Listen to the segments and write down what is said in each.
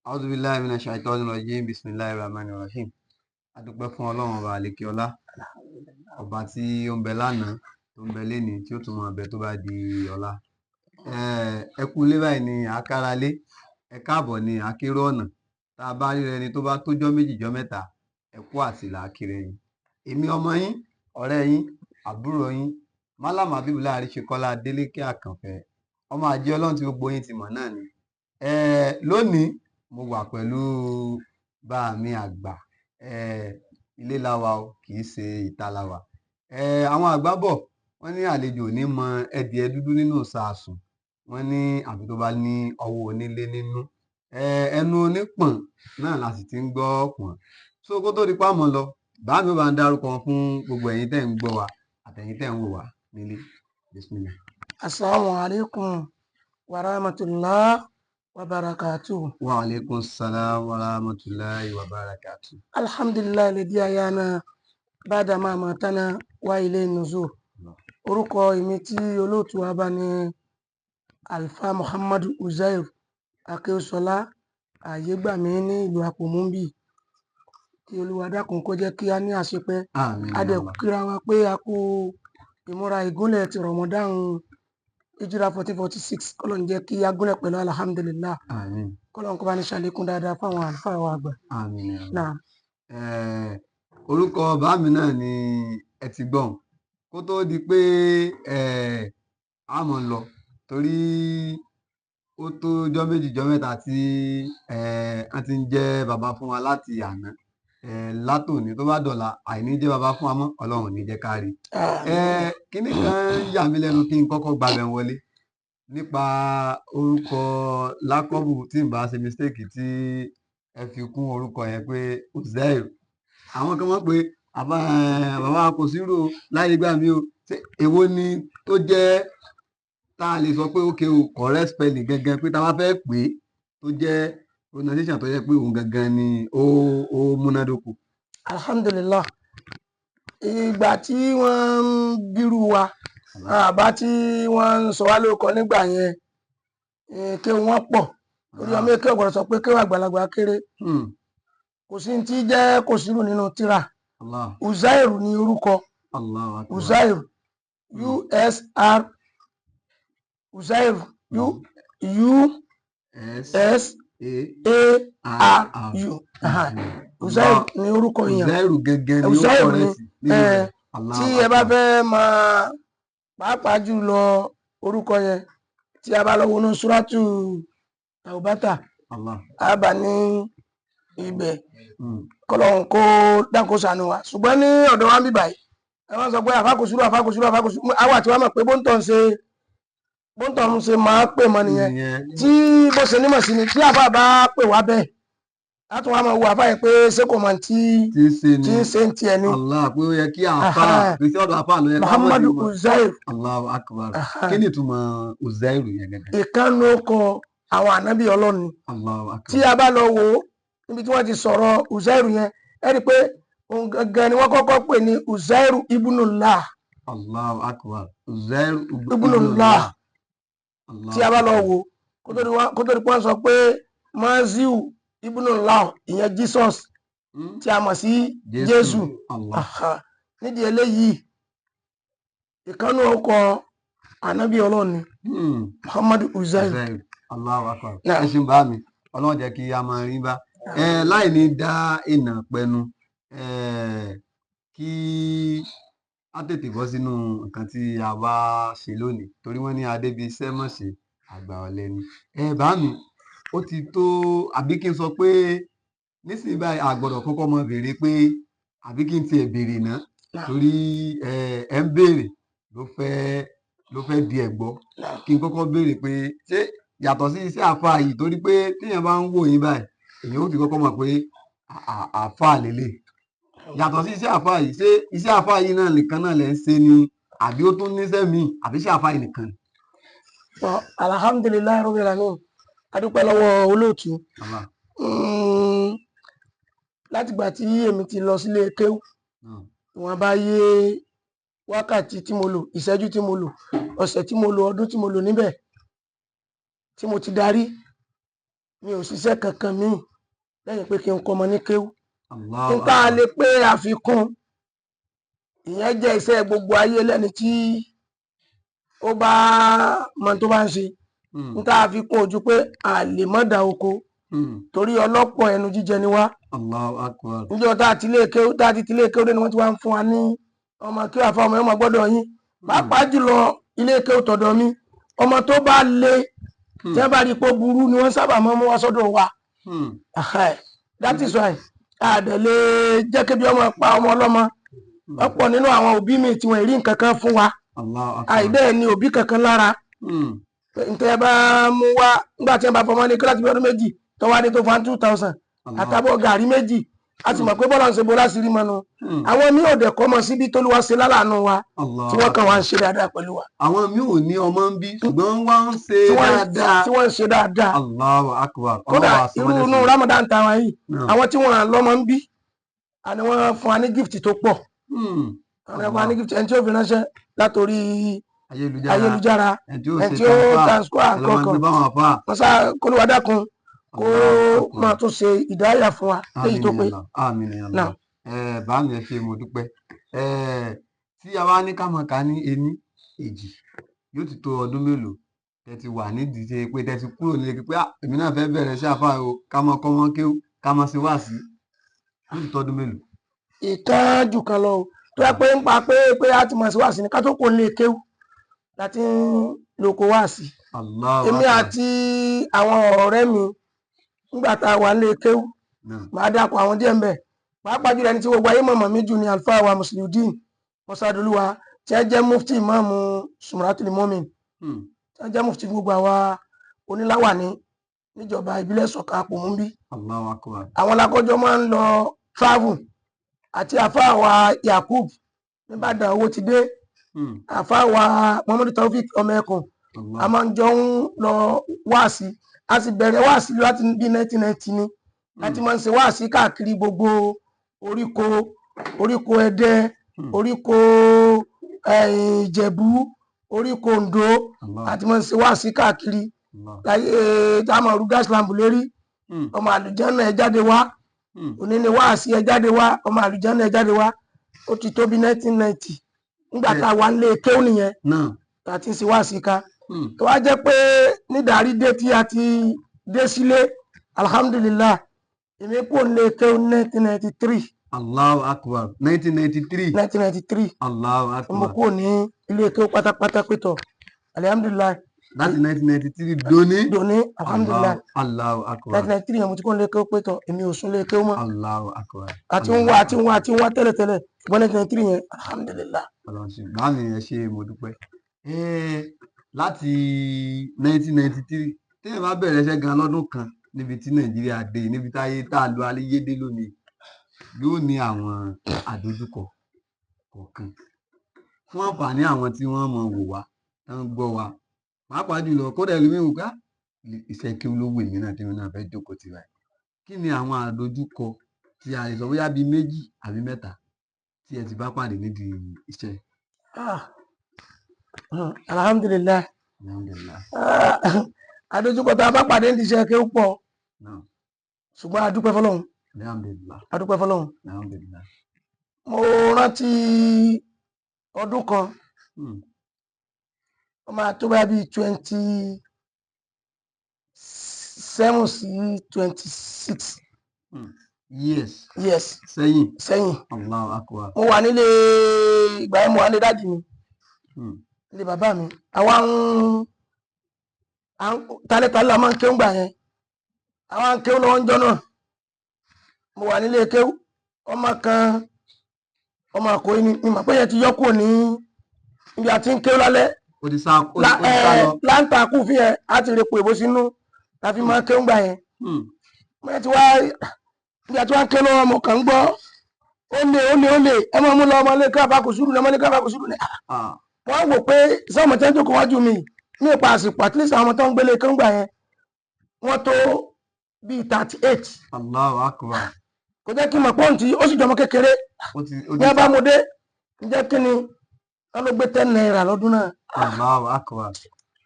A'udhu billahi minash shaitani rajim. Bismillahir rahmanir rahim. A dúpẹ́ fún Ọlọ́run ọba àlekè ọlá, ọba tí ó ń bẹ lánàá, tó ń bẹ lénìí, tí ó tún máa bẹ tó bá di ọ̀la. Ẹ kú ilé báyìí ni àkàrà lé, ẹ káàbọ̀ ni àkérò ọ̀nà. Tá a bá ríra ẹni tó bá tójọ́ méjì jọ́ mẹ́ta, ẹ kú àtìlà àkìrẹ yín. Èmi ọmọ yín, ọ̀rẹ́ yín, àbúrò yín, Mallam Habibullah Àríṣekọ́lá Adélékè Àkànfẹ́, ọmọ àjẹ́ Ọlọ́run tí gbogbo yín ti mọ̀ náà ni. Lónìí mo wà pẹ̀lú bá mi àgbà. Ilé la wà o, kì í ṣe ìta la wà. Àwọn àgbà bọ̀, wọ́n ní àlejò ò ní mọ ẹdìẹ dúdú nínú ìsasùn, wọ́n ní àbí tó bá ní ọwọ́ onílé nínú. Ẹnu onípọ̀n náà la sì ti ń gbọ́ pọ̀n. So kó tó di pa mọ́ lọ, bá mi ò bá ń dárúkọ fún gbogbo ẹ̀yin tẹ́ ń gbọ́ wa àtẹ̀yin tẹ́ ń wò wá nílé. Bismillah. Assalamu alaikum wa rahmatullah wa barakatuh. Wa alaikum salam wa rahmatullahi wa barakatuh. Alhamdulillah alladhi ahyana ba'da ma amatana wa ilayhi nuzur. Orúkọ èmi tí olóòtú wa bá ní Alfa Muhammadu Uzair Akéwùsọlá Àyégbàmí ní ìlú Àpòmù. Kí Olúwa dákun kó jẹ́ kí a ní àṣepẹ́. Àmín. A dẹ̀ kíra wa pé a kú ìmúra ìgúnlẹ̀ ti Ramadan Hijra 1446, kọ́lọ́n jẹ́ kí a gúnlẹ̀ pẹ̀lú alhamdulillah. Àmín. Kọ́lọ́n kó bá ní ṣàlékún dáadáa fáwọn àlùfáà wa àgbà. Àmín. Náà. Orúkọ bàbá mi náà ni ẹ ti gbọ́n. Kó tó di pé a mọ̀ lọ, torí ó tó jọ́ méjì jọ́ mẹ́ta tí wọ́n ti ń jẹ́ bàbá fún wa láti àná. Látòní tó bá dọ̀la, àìní jẹ́ bàbá fún wa mọ́, Ọlọ́run ò ní jẹ́ ká rí. Kíní kan yà mí lẹ́nu kí n kọ́kọ́ gbabẹ̀ wọlé nípa orúkọ lákọ́bù tí n bá ṣe mistake tí ẹ fi kún orúkọ yẹn pé Uzair. Àwọn kan mọ̀ pé bàbá kò sírò láyé gbà mí o. Ṣé èwo ni tó jẹ́ tá a lè sọ pé okay o, correct spelling gangan pé tá a bá fẹ́ pè é tó jẹ́ pronunciation tó jẹ́ pé òun gangan ni ó múnádóko? Alhamdulillah, ìgbà tí wọ́n ń bírú wa, àbá tí wọ́n ń sọ wá lórúkọ nígbà yẹn, kí wọ́n pọ̀ orí ọmọ èké ọ̀gbọ̀n sọ pé kéwà àgbàlagbà kéré. Kò sí tí jẹ́ kò sírù nínú tírà. Allah. Uzairu ní orúkọ. Allahu akbar. Uzairu, usr, Uzairu, u u S s A a r u. Uzairu ní orúkọ yẹn. Uzairu gangan ni ó Uzairu ni, correct nínú rẹ̀. Allahu tí ẹ bá akbar. Fẹ́ máa pàápàá jùlọ orúkọ yẹn, tí a bá lọ wọnú súrátù Taubata, Allah. a bá ní ibẹ̀. Kọlọ́hún kó dákó ṣàánú wa. Ṣùgbọ́n ní ọ̀dọ̀ wa ń bì báyìí, ẹ wọ́n sọ pé àfàkùsùrù, àfàkùsùrù, àfàkùsùrù, àwa àti wa mọ̀ pé bóńtọ̀ ń ṣe máa pè mọ́ nìyẹn. Ìyẹn. Tí bó ṣe nímọ̀ sí ni tí àfà bá pè wá bẹ́ẹ̀, látún wá máa wo àfà yẹn pé ṣé kò mọ̀ tí tí ń ṣe ni tí ń ṣe ń tiẹ̀ ni. Allah, pé ó yẹ kí àáfà pèsè ọ̀dọ̀ àáfà ló yẹ ká mọ̀ Muhammadu sí mọ̀. Uzair. Allahu akbar. Kí ni ìtumọ̀ Uzairu yẹn gangan? Ìkànnì ọkọ̀ àwọn ànábì Ọlọ́run ni. Allahu akbar. Tí a bá lọ wò ó níbi tí wọ́n ti sọ̀rọ̀ Uzairu yẹn, ẹ rí i pé òun gangan ni wọ́n kọ́kọ́ pè ní Uzairu ibnullah. Allahu akbar. Uzairu ibnullah. Allah. Tí a bá lọ wò ó, kó tó di pé wọ́n sọ pé Maziu ibnullah, ìyẹn Jesus tí a mọ̀ sí Jésù. Allah. Aha. Nídìí eléyìí, ìkànnì ọkọ̀ ànábì Ọlọ́run ni Muhammadu Uzair. Uzairu. Allahu akbar. Naam. Ẹ ṣeun bá mi, Ọlọ́run jẹ́ kí a máa rí bá ẹ láì ní dá ìnà pẹnu. Kí á tètè bọ́ sínú nǹkan tí a bá ṣe lónìí, torí wọ́n ní adébíṣẹ́ mọ̀ṣẹ́ àgbà ọ̀lẹ ni. Ẹ bá mi, ó ti tó àbí kí n sọ pé nísìnyí báyìí a gbọ́dọ̀ kọ́kọ́ mọ béèrè pé àbí kí n tiẹ̀ béèrè ná? Naam. Torí ẹ ń béèrè ló fẹ́ di ẹ̀ gbọ́. Naam. Kí n kọ́kọ́ béèrè pé ṣé yàtọ̀ sí iṣẹ́ àáfàá yìí, torí pé téèyàn bá ń wò yín báyìí, èèyàn ó ti kọ́kọ́ mọ̀ pé àáfàá lélẹ̀. Yàtọ̀ sí iṣẹ́ àáfàá yìí, ṣé iṣẹ́ àáfàá yìí náà nìkan náà lẹ̀ ń ṣe ni, àbí ó tún níṣẹ́ míì, àbí iṣẹ́ àáfàá yìí nìkan ni? Well, alhamdulillahi rabbil alamin, a dúpẹ́ lọ́wọ́ olóòtú. Allah. Látìgbà tí èmi ti lọ sílé kéwú, ìwọ̀n bá yé wákàtí tí mo lò, ìṣẹ́jú tí mo lò, ọ̀sẹ̀ tí mo lò, ọdún tí mo lò níbẹ̀ tí mo ti darí, Mi ò ṣiṣẹ́ kankan míì lẹ́yìn pé kí n kọ́ ọmọ ní kéwú. Allahu N tá a akbar. lè pé àfikún ìyẹn jẹ́ iṣẹ́ gbogbo ayé lẹ́ni tí ó bá mọ tó bá ń ṣe. N tá a fi kún ojú pé a lè mọ́ da oko torí ọlọ́pọ̀ ẹnu jíjẹ ni wá. Allahu akbar. Níjọ́ tá a ti lé kéwú, tá a ti ti lé kéwú dé ni wọ́n ti wá ń fún wa ní ọmọ kí wàá fún ọmọ yẹn, ọmọ gbọ́dọ̀ yín, pàápàá jùlọ ilé kéwú tọ̀dọ̀ mi, ọmọ tó bá le tí wọ́n bá rí i pé ó burú ni wọ́n sábà máa ń mú wá sọ́dọ̀ wa. That is why a dẹ̀ lè jẹ́ kébi ọmọ pa ọmọ ọlọ́mọ. Ọ̀pọ̀ nínú àwọn òbí mi tí wọ́n rí nǹkan kan fún wa, Allahu akbar. àìbẹ́ẹ̀ ni òbí kankan lára ntẹ́ bá mú wá nígbà tí wọ́n bá fọmọ ní kíláàsì bí ọdún 2 tó wá dé tó fa 2000 àtàbọ̀ gàrí 2, a sì mọ̀ pé bọ́lá ń ṣe bọ́lá sí rí mọ́nu. Àwọn mi ò dẹ̀ kọ́ mọ síbi t'Olúwa ṣe lálàánú wa tí wọ́n kàn wá ń ṣe dáadáa pẹ̀lú wa. Àwọn mi ò ní ọmọ ń bí, ṣùgbọ́n wọ́n ń ṣe dáadáa. Tí wọ́n ń ṣe dáadáa. Allahu akbar. Kódà Ọlọ́run irú àsanwó inú lẹ́san. Ramadan táwa yìí, àwọn tí wọ́n lọ́mọ ń bí àni wọ́n fún wa ní gift tó pọ̀. Àwọn fún wa ní gift, ẹni tí ó fi ránṣẹ́ látòrí Ayélujára, ayélujára, ẹni tí ó ẹni ṣe tí ó transfer, transfer ẹ lọ́ máa nǹkan gbé kan. báwọn àfáà. Wọ́n sá kólúwa dákun kó Allahu akbar. máa tún ṣe ìdáyà fún wa léyìí tó pé. Àmín ya Allah. Àmín ya Allah. Náà. Ẹ bá mi, ẹ ṣe, mo dúpẹ́. Tí a bá ní ká máa kà ní ení èjì, yóò ti tó ọdún mélòó tẹ́ ti wà nídìí ṣe pé tẹ́ ti kúrò nílé pé, "Ah, èmi náà fẹ́ bẹ̀rẹ̀ sí àfáà o, ká máa kọ́ wọn kéwú, ká máa ṣe wáàsí"? Yóò ti tó ọdún mélòó? Ìkan jù kan lọ o, tó yẹ pé ń pa pé a ti mọ̀ sí wáàsí ni ká tó kó lè kéwú láti ń lóko wáàsí. Allahu Èmi akbar. àti àwọn ọ̀rẹ́ mi nígbà tá a wà nílé kéwú, màá dàpọ̀ àwọn díẹ̀ ńbẹ̀, pàápàá jùlọ ẹni tí gbogbo ayé mọ̀mọ́ mi jù ní àlùfáà wa Musliudeen Mọ́sádolúwa, tí ẹ jẹ́ mufti ìmáàmù Sumratul Mumin, tí ẹ jẹ́ mufti gbogbo àwa oníláwàní níjọba ìbílẹ̀ Sọ̀kà Àpòmúbí. Allahu akbar. Àwọn lakọjọ máa ń lọ travel àti àfáà wa Yakub nìbàdàn owó ti dé, àfáà wa Muhammadu Taofik ọmọ ẹkùn. A máa ń jọ ń lọ wáàsí, a sì bẹ̀rẹ̀ wáàsí láti bí 1990 ni láti máa ń ṣe wáàsí káàkiri gbogbo oríko, oríko Ẹdẹ, oríko Ìjẹ̀bú, oríko Oǹdó. Àti máa ń ṣe wáàsí káàkiri láyé tá a máa rú gas lamp lérí, "Ọmọ àlùjànnà, ẹ jáde wá. Òní ni wáàsí, ẹ jáde wá. Ọmọ àlùjànnà, ẹ jáde wá." Ó ti tó bí 1990 nígbà tá a wà nílé kéwù nìyẹn tá a ti ń ṣe wáàsí ká. Tó wá jẹ́ pé nídàárí dé tí a ti dé sílé, alhamdulillah, èmi kò nílé kéwù 1993. Allahu akbar, 1993. 1993. Allahu Mo akbar. kúrò ní ilé kéwù pátápátá pétọ̀, alhamdulillah. Láti 1993 dóní. Dòní, alhamdulillah. Allahu akbar. 1993 yẹn mo ti kúrò nílé kéwù pétọ̀, èmi ò sún lé kéwù mọ́. Allahu akbar. Àti ń wá, àti ń wá, àti ń wá tẹ́lẹ̀tẹ́lẹ̀, ṣùgbọ́n 1993 yẹn, alhamdulillah. Ọlọ́run ṣe bá mi, ẹ ṣe, mo dúpẹ́. Láti 1993, téèyàn bá bẹ̀rẹ̀ iṣẹ́ gan lọ́dún kan níbi tí Nàìjíríà dé, níbi táyé tá a lo ayé dé lónìí, yóò ní àwọn àdójúkọ kọ̀ọ̀kan. Fún àǹfààní àwọn tí wọ́n mọ̀ wò wá, tán ń gbọ́ wa, pàápàá jùlọ kódà ẹlòmíì wò pé, "Ah, iṣẹ́ kí ló wù mí náà tí mi náà fẹ́ jókòó tì báyìí." Kí ni àwọn àdójúkọ tí a lè sọ bóyá bíi méjì àbí mẹ́ta tí ẹ ti bá pàdé nídìí iṣẹ́? Ah, alhamdulillah. Alhamdulillah. Ah, àdójúkọ tá a bá pàdé ní iṣẹ́ kéwù pọ̀, ṣùgbọ́n a dúpẹ́ fọ́lọ́run. Alhamdulillah. A dúpẹ́ fọ́lọ́run. Alhamdulillah. Mo rántí ọdún kan, ó máa tó bá bíi 27 sí 26 Years years sẹ́yìn. Sẹ́yìn. Allahu akbar. Mo wà nílé, ìgbà yẹn mo wà nílé daddy mi, nílé bàbá mi. Àwa ń talẹ́talẹ́ la máa ń kéwú gbà yẹn. Àwa ń kéwú lọ́wọ́ ń jọ́ náà, mo wà nílé kéwú. Ọmọ kan, ọmọ àkóyí ni mi mọ̀ pé yẹn ti yọ kúrò ní ibi àti ń kéwú lálẹ́. Ó ti sá, ó ti sá lọ. Láǹtà kù fi yẹn á ti repo èbó sínú la fi máa kéwú gbà yẹn. Mo yẹn ti wá ibi àti wá ń kéwú lọ́wọ́, mo kàn ń gbọ́, "Ó lè, ó lè, ó lè, ẹ máa mú lọ, ọmọ ilé káfá kò sùúrù ní, ọmọ ilé káfá kò sùúrù ní." Wọ́n wò pé sọ́mọ tí wọ́n jókòó wájú mi ní ipa àsìkò, at least àwọn ọmọ tó ń gbélé kéwú gbà yẹn, wọ́n tó bíi 38. Allahu akbar. Kò jẹ́ kí n mọ̀ pọ́ǹtì ó sì jọmọ kékeré. Ó Ní ti sá. abámudé, ǹjẹ́ kí ni wọ́n ló gbé ₦10 lọ́dún náà. Allahu akbar.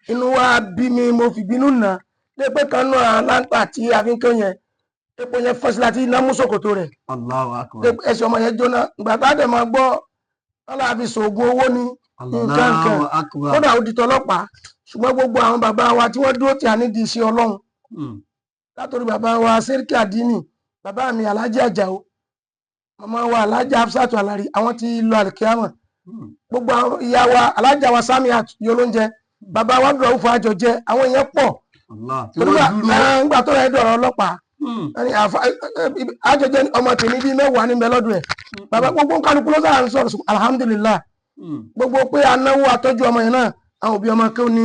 Inú wa bí mi, mo fi bínú nà. Lé pé kan náà láǹpà tí a fi ń kí yẹn, epo yẹn fọ́sí láti iná mú ṣòkòtò rẹ̀. Allahu akbar. Lé ẹsẹ̀ ọmọ yẹn jóná. Ìgbà tá a dẹ̀ máa gbọ́ wọn láà fi ṣoògùn owó ní nǹkan kan. Allahu akbar. Kódà ó di tọlọ́pàá. Ṣùgbọ́n gbogbo àwọn bàbá wa tí wọ́n dúró tí a nídìí iṣẹ́ Ọlọ́run, látòrí bàbá wa Sẹ́ríkì Àdínì, bàbá mi Alhaji Àjàó, màmá wa Alhaji Hafsatu Alari, àwọn tí lọ àlùkìyámà, gbogbo àwọn ìyá wa Alhaja wa Samiat Yolóúnjẹ, bàbá wa Abdulrauf Àjọjẹ, àwọn èèyàn pọ̀. Allah tí Torí wọ́n dúró. Nígbà tó rẹ̀ dọ̀rọ̀ ọlọ́pàá, wọ́n ní Àjọjẹ ní ọmọ tèmi bíi 10 ní bẹ lọ́dún ẹ̀. Bàbá gbogbo kálukú ló sáà ń sọ̀rọ̀ sùn, alhamdulillah. Gbogbo pé anáwó atọ́jú ọmọ yẹn náà, àwọn òbí ọmọ kí ó ní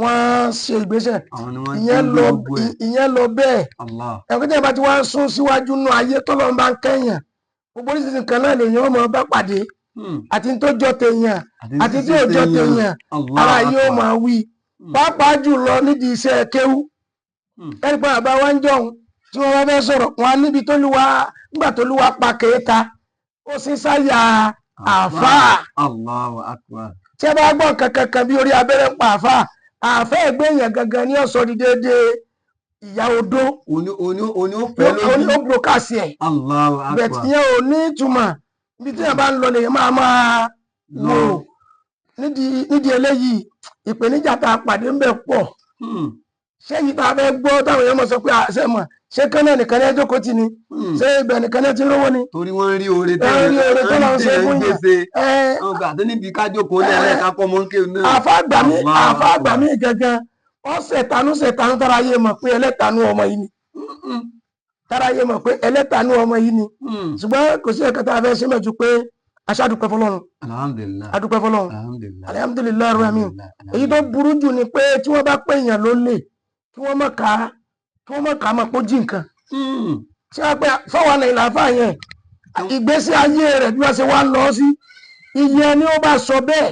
wọ́n ṣe ìgbésẹ̀. Àwọn ni wọ́n Ìyẹn dúró lọ gbogbo ẹ̀. Ìyẹn lọ bẹ́ẹ̀. Allah. Ẹ̀kọ́ tí ẹ bá ti wá ń sún síwájú nú ayé, tọ́lọ́run bá ń kẹ́yàn, gbogbo oríṣiríṣi nǹkan náà lèèyàn ọmọ bá pàdé, àti tó jọ tèèyàn àti tí ò jọ tèèyàn, Allah ara yóò akbar. máa wí, pàápàá jùlọ nídìí iṣẹ́ kéwú. Ẹni pé bàbá wa ń jọ̀hún, tí wọ́n bá fẹ́ sọ̀rọ̀ wọn á níbi tó lúwa, nígbà tó lúwa pa kéèta, ó sì sáyà àáfàá. Allahu akbar. Tí ẹ bá gbọ́ nǹkan kankan bí orí abẹ́rẹ́ ń pa àáfàá, àáfàá ẹgbẹ́ èèyàn gangan ní ọ̀sọ́ di déédéé ìyá odó. Oní ó fẹ́ Ó ní lójú. ó brokasi ẹ̀. Allahu Bẹ̀t akbar. ìyẹn ò ní ìtumọ̀. Ibi tí yẹn bá ń lọ lèyàn máa máa lọ. Wò nídìí eléyìí, ìpèníjà tá a pàdé ń bẹ pọ̀. Ṣé yìí tá a fẹ́ gbọ́ táwọn èèyàn mọ̀ sọ pé àṣẹ mọ̀ ṣé kánná nìkan ní ẹjọ́ kò tì ní, ṣé ibẹ̀ nìkan ní ti ń rówó ni? Torí wọ́n ń rí oore. Wọ́n ń rí oore tó lọ́n ṣe fún yàn. Gbèsè. Ẹ Wọ́n gbà tó níbi kájókòó lẹ́lẹ́ ká kọ́ mọ́ ń kéwòn náà. Àfa àgbà mi, Allah àfa àgbà mi gangan, wọ́n ṣètànú ṣètànú tára yé mọ̀ pé ẹlẹ́tànú ọmọ yìí ni, tára yé mọ̀ pé ẹlẹ́tànú ọmọ yìí ni. Ṣùgbọ́n kò sí ẹ̀ka tá a fẹ́ ṣe mẹ́jú pé aṣáàdúpẹ́ fọlọ́run. Alhamdulilah. Adúpẹ́ fọlọ́run. Alhamdulilah. Alhamdulillahi rabbil alamin. Èyí tó burú jù ni pé tí wọ́n bá pè èèyàn lólè, kí wọ́n má kà á mọ̀ pé ó jí nǹkan, tí wọ́n pẹ́ fọwọ́n náà ìlàfà yẹn, ìgbésí ayé rẹ̀ bí wọ́n ṣe wá ń lọ sí ìyẹn ni ó bá sọ bẹ́ẹ̀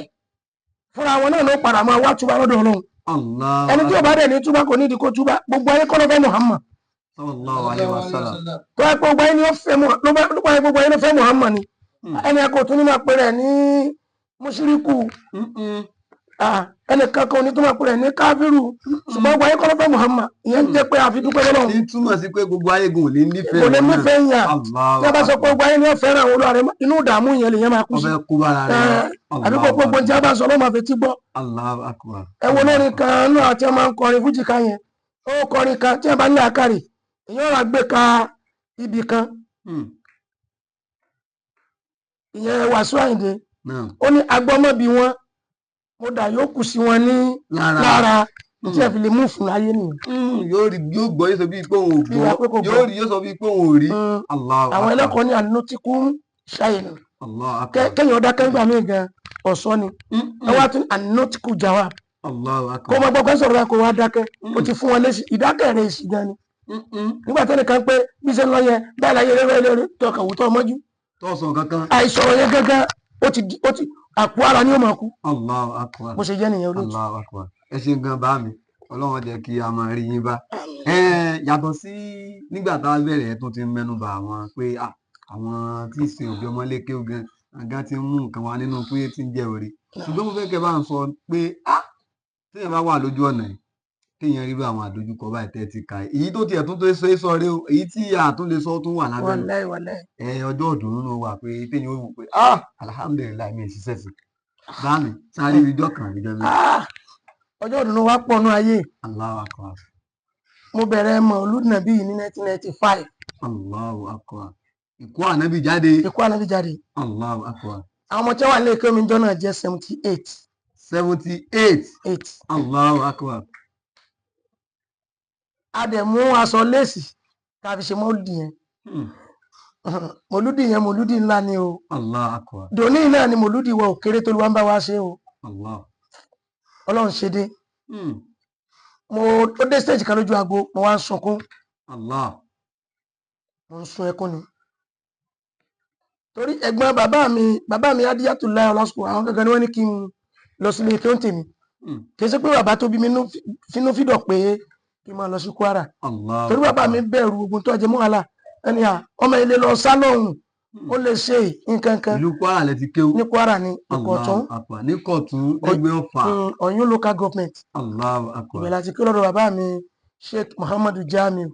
fúnra wọn náà ló padà máa wá túbà lọ́dọ̀ Ọlọ́run. Allah. Ẹni tí ó bá dẹ̀ ní túbà, kò nídìí kó túbà. Gbogbo ayé kọ́ ló fẹ́ Muhammad. Sallallahu alayhi wa sallam. Tó yẹ pé gbogbo ayé ni ó fẹ́ ló bá ló bá yẹ gbogbo ayé ló fẹ́ Muhammad ni, ẹni ẹ kò tún ní máa pè rẹ̀ ní mùṣírikù, ẹnì kankan ò ní tó máa pè rẹ̀ ní káfíru. Ṣùgbọ́n gbogbo ayé kọ́ ló fẹ́ Muhammad, ìyẹn ń jẹ́ pé àfi dúpẹ́ lọ́wọ́. Tí ń túmọ̀ sí pé gbogbo ayé gan ò lè nífẹ̀ẹ́ Kò lè wọn náà. nífẹ̀ẹ́ yàn. Allah. Tí a bá sọ pé gbogbo ayé ni ó fẹ́ràn àwọn olúwa rẹ̀, inú ìdààmú yẹn lè yẹn máa kú sí. Ọbẹ̀ kú bára rẹ̀. Àbí kò gbogbo tí a bá sọ ló máa fetí gbọ́. Allahu akbar. Ẹ wo lórin kan náà tí a máa ń kọrin fújì ká yẹn, ó kọrin kan tí a bá ní àkàrè, èèyàn rà gbé ka ibì kan. Ìyẹn Wàsíù Àyìndé. Náà. Ó ní agbọ́mọbí wọn, mo dà yóò kù sí wọn ní lára. Lára tí ẹ fi lè mú fún láyé nìyẹn. Yóò rí, yóò gbọ́, yóò sọ bíi pé òun ò Bí wàá pé kò gbọ́. gbọ́. Yóò rí, yóò sọ bíi pé òun ò rí. Allahu Àwọn akbar. ẹlẹ́kọ̀ọ́ ní ànútíkù ṣáìnà. Allahu akbar. Kéèyàn dákẹ́ nígbà míì gan ọ̀sọ́ ni. Ẹ wá tún ànútíkù jawab. Allahu Kó akbar. máa gbọ́ pé sọ̀rọ̀ rẹ kó wá dákẹ́, ó ti fún wọn lésì. Ìdákẹ́ rẹ̀ èsì gan ni. Nígbà tó nìkan pé bí ṣe ń lọ yẹn bẹ́ẹ̀ láyé rẹ̀ rẹ̀ tọkàn wò tó ọmọjú. Tọ̀sán kankan. Àìsọ̀rọ̀ yẹn gángan, ó ti àpò ara ni ó máa kú. Allahu akbar. Bó ṣe jẹ́ nìyẹn, olóòtú. Allahu akbar. Ẹ ṣe gan bá mi, Ọlọ́run jẹ́ kí a máa rí yín bá. Yàtọ̀ sí nígbà tá a bẹ̀rẹ̀, ẹ tún ti mẹ́nu bà àwọn pé àwọn tí ì sin òbí ọmọ lé kéwú gan gan ti ń mú nǹkan wá nínú pé tí ń jẹ́ orí, ṣùgbọ́n mo fẹ́ kẹ́ bá ń sọ pé téèyàn bá wà lójú ọ̀nà yìí, téèyàn rí bí àwọn àdójúkọ báyìí tẹ́ ti kà yìí, èyí tó tiẹ̀ tún tó ṣe é sọ rẹ o, èyí tí a tún lè sọ tún wà lábẹ́. Wàláì, wàláì. Ẹ ọjọ́ ìdùnnú ló wà pé téèyàn ó wò pé alhamdulillahi, mi ì ṣiṣẹ́ sí báàmì sáré ìjọ kan ìjọ mi. Ah, ọjọ́ ìdùnnú wa pọ̀ nú ayé. Allahu akbar. Mo bẹ̀rẹ̀ Mọ̀lúdì Nàbí yìí ní 1995. Allahu akbar, ìkó ànábì jáde. Ikú ànábì jáde. Allahu akbar. Àwọn ọmọ tí wọ́n wà ní ilé mi jọ náà jẹ́ 78. 78. Eight. Allahu akbar. A dẹ̀ mú aṣọ léèsì tá a fi ṣe mọ́lúdì yẹn. Mọ̀lúdì yẹn, mọ̀lúdì ńlá ni o. Allahu akbar. Dòní náà ni mọ̀lúdì wa ò kéré tó ló wá ń bá wa ṣe o. Allah. Ọlọ́run ṣe dé. Mo ó dé stage kan lójú agbo, mo wá ń sunkún. Allah. Mo ń sun ẹkún ni torí ẹ̀gbọ́n bàbá mi, bàbá mi Adiyatullah Ọlásùkò, àwọn gangan ni wọ́n ní kí n lọ sílé kí ó ń tèmi. Kì í ṣe pé bàbá tó bí mi fínú fídọ̀ pé kí n máa lọ sí Kwara. Allah. Torí bàbá mi bẹ̀rù ogun tó jẹ mọ́ wàhálà ẹni à ọmọ ilé lọ sá lọ́hùn. Ó lè ṣe nǹkan kan. Ìlú Kwara lẹ ti kéwú? Ní Kwara ní Ìkọ̀tún. Allahu Akbar. Ní Kọ̀tún, lẹ́gbẹ̀ẹ́ Ọ̀fà. Ọ̀yún local government. Allahu Akbar. Ibẹ̀ láti kí lọ́dọ̀ bàbá mi, Sheikh Muhammadu Jamiu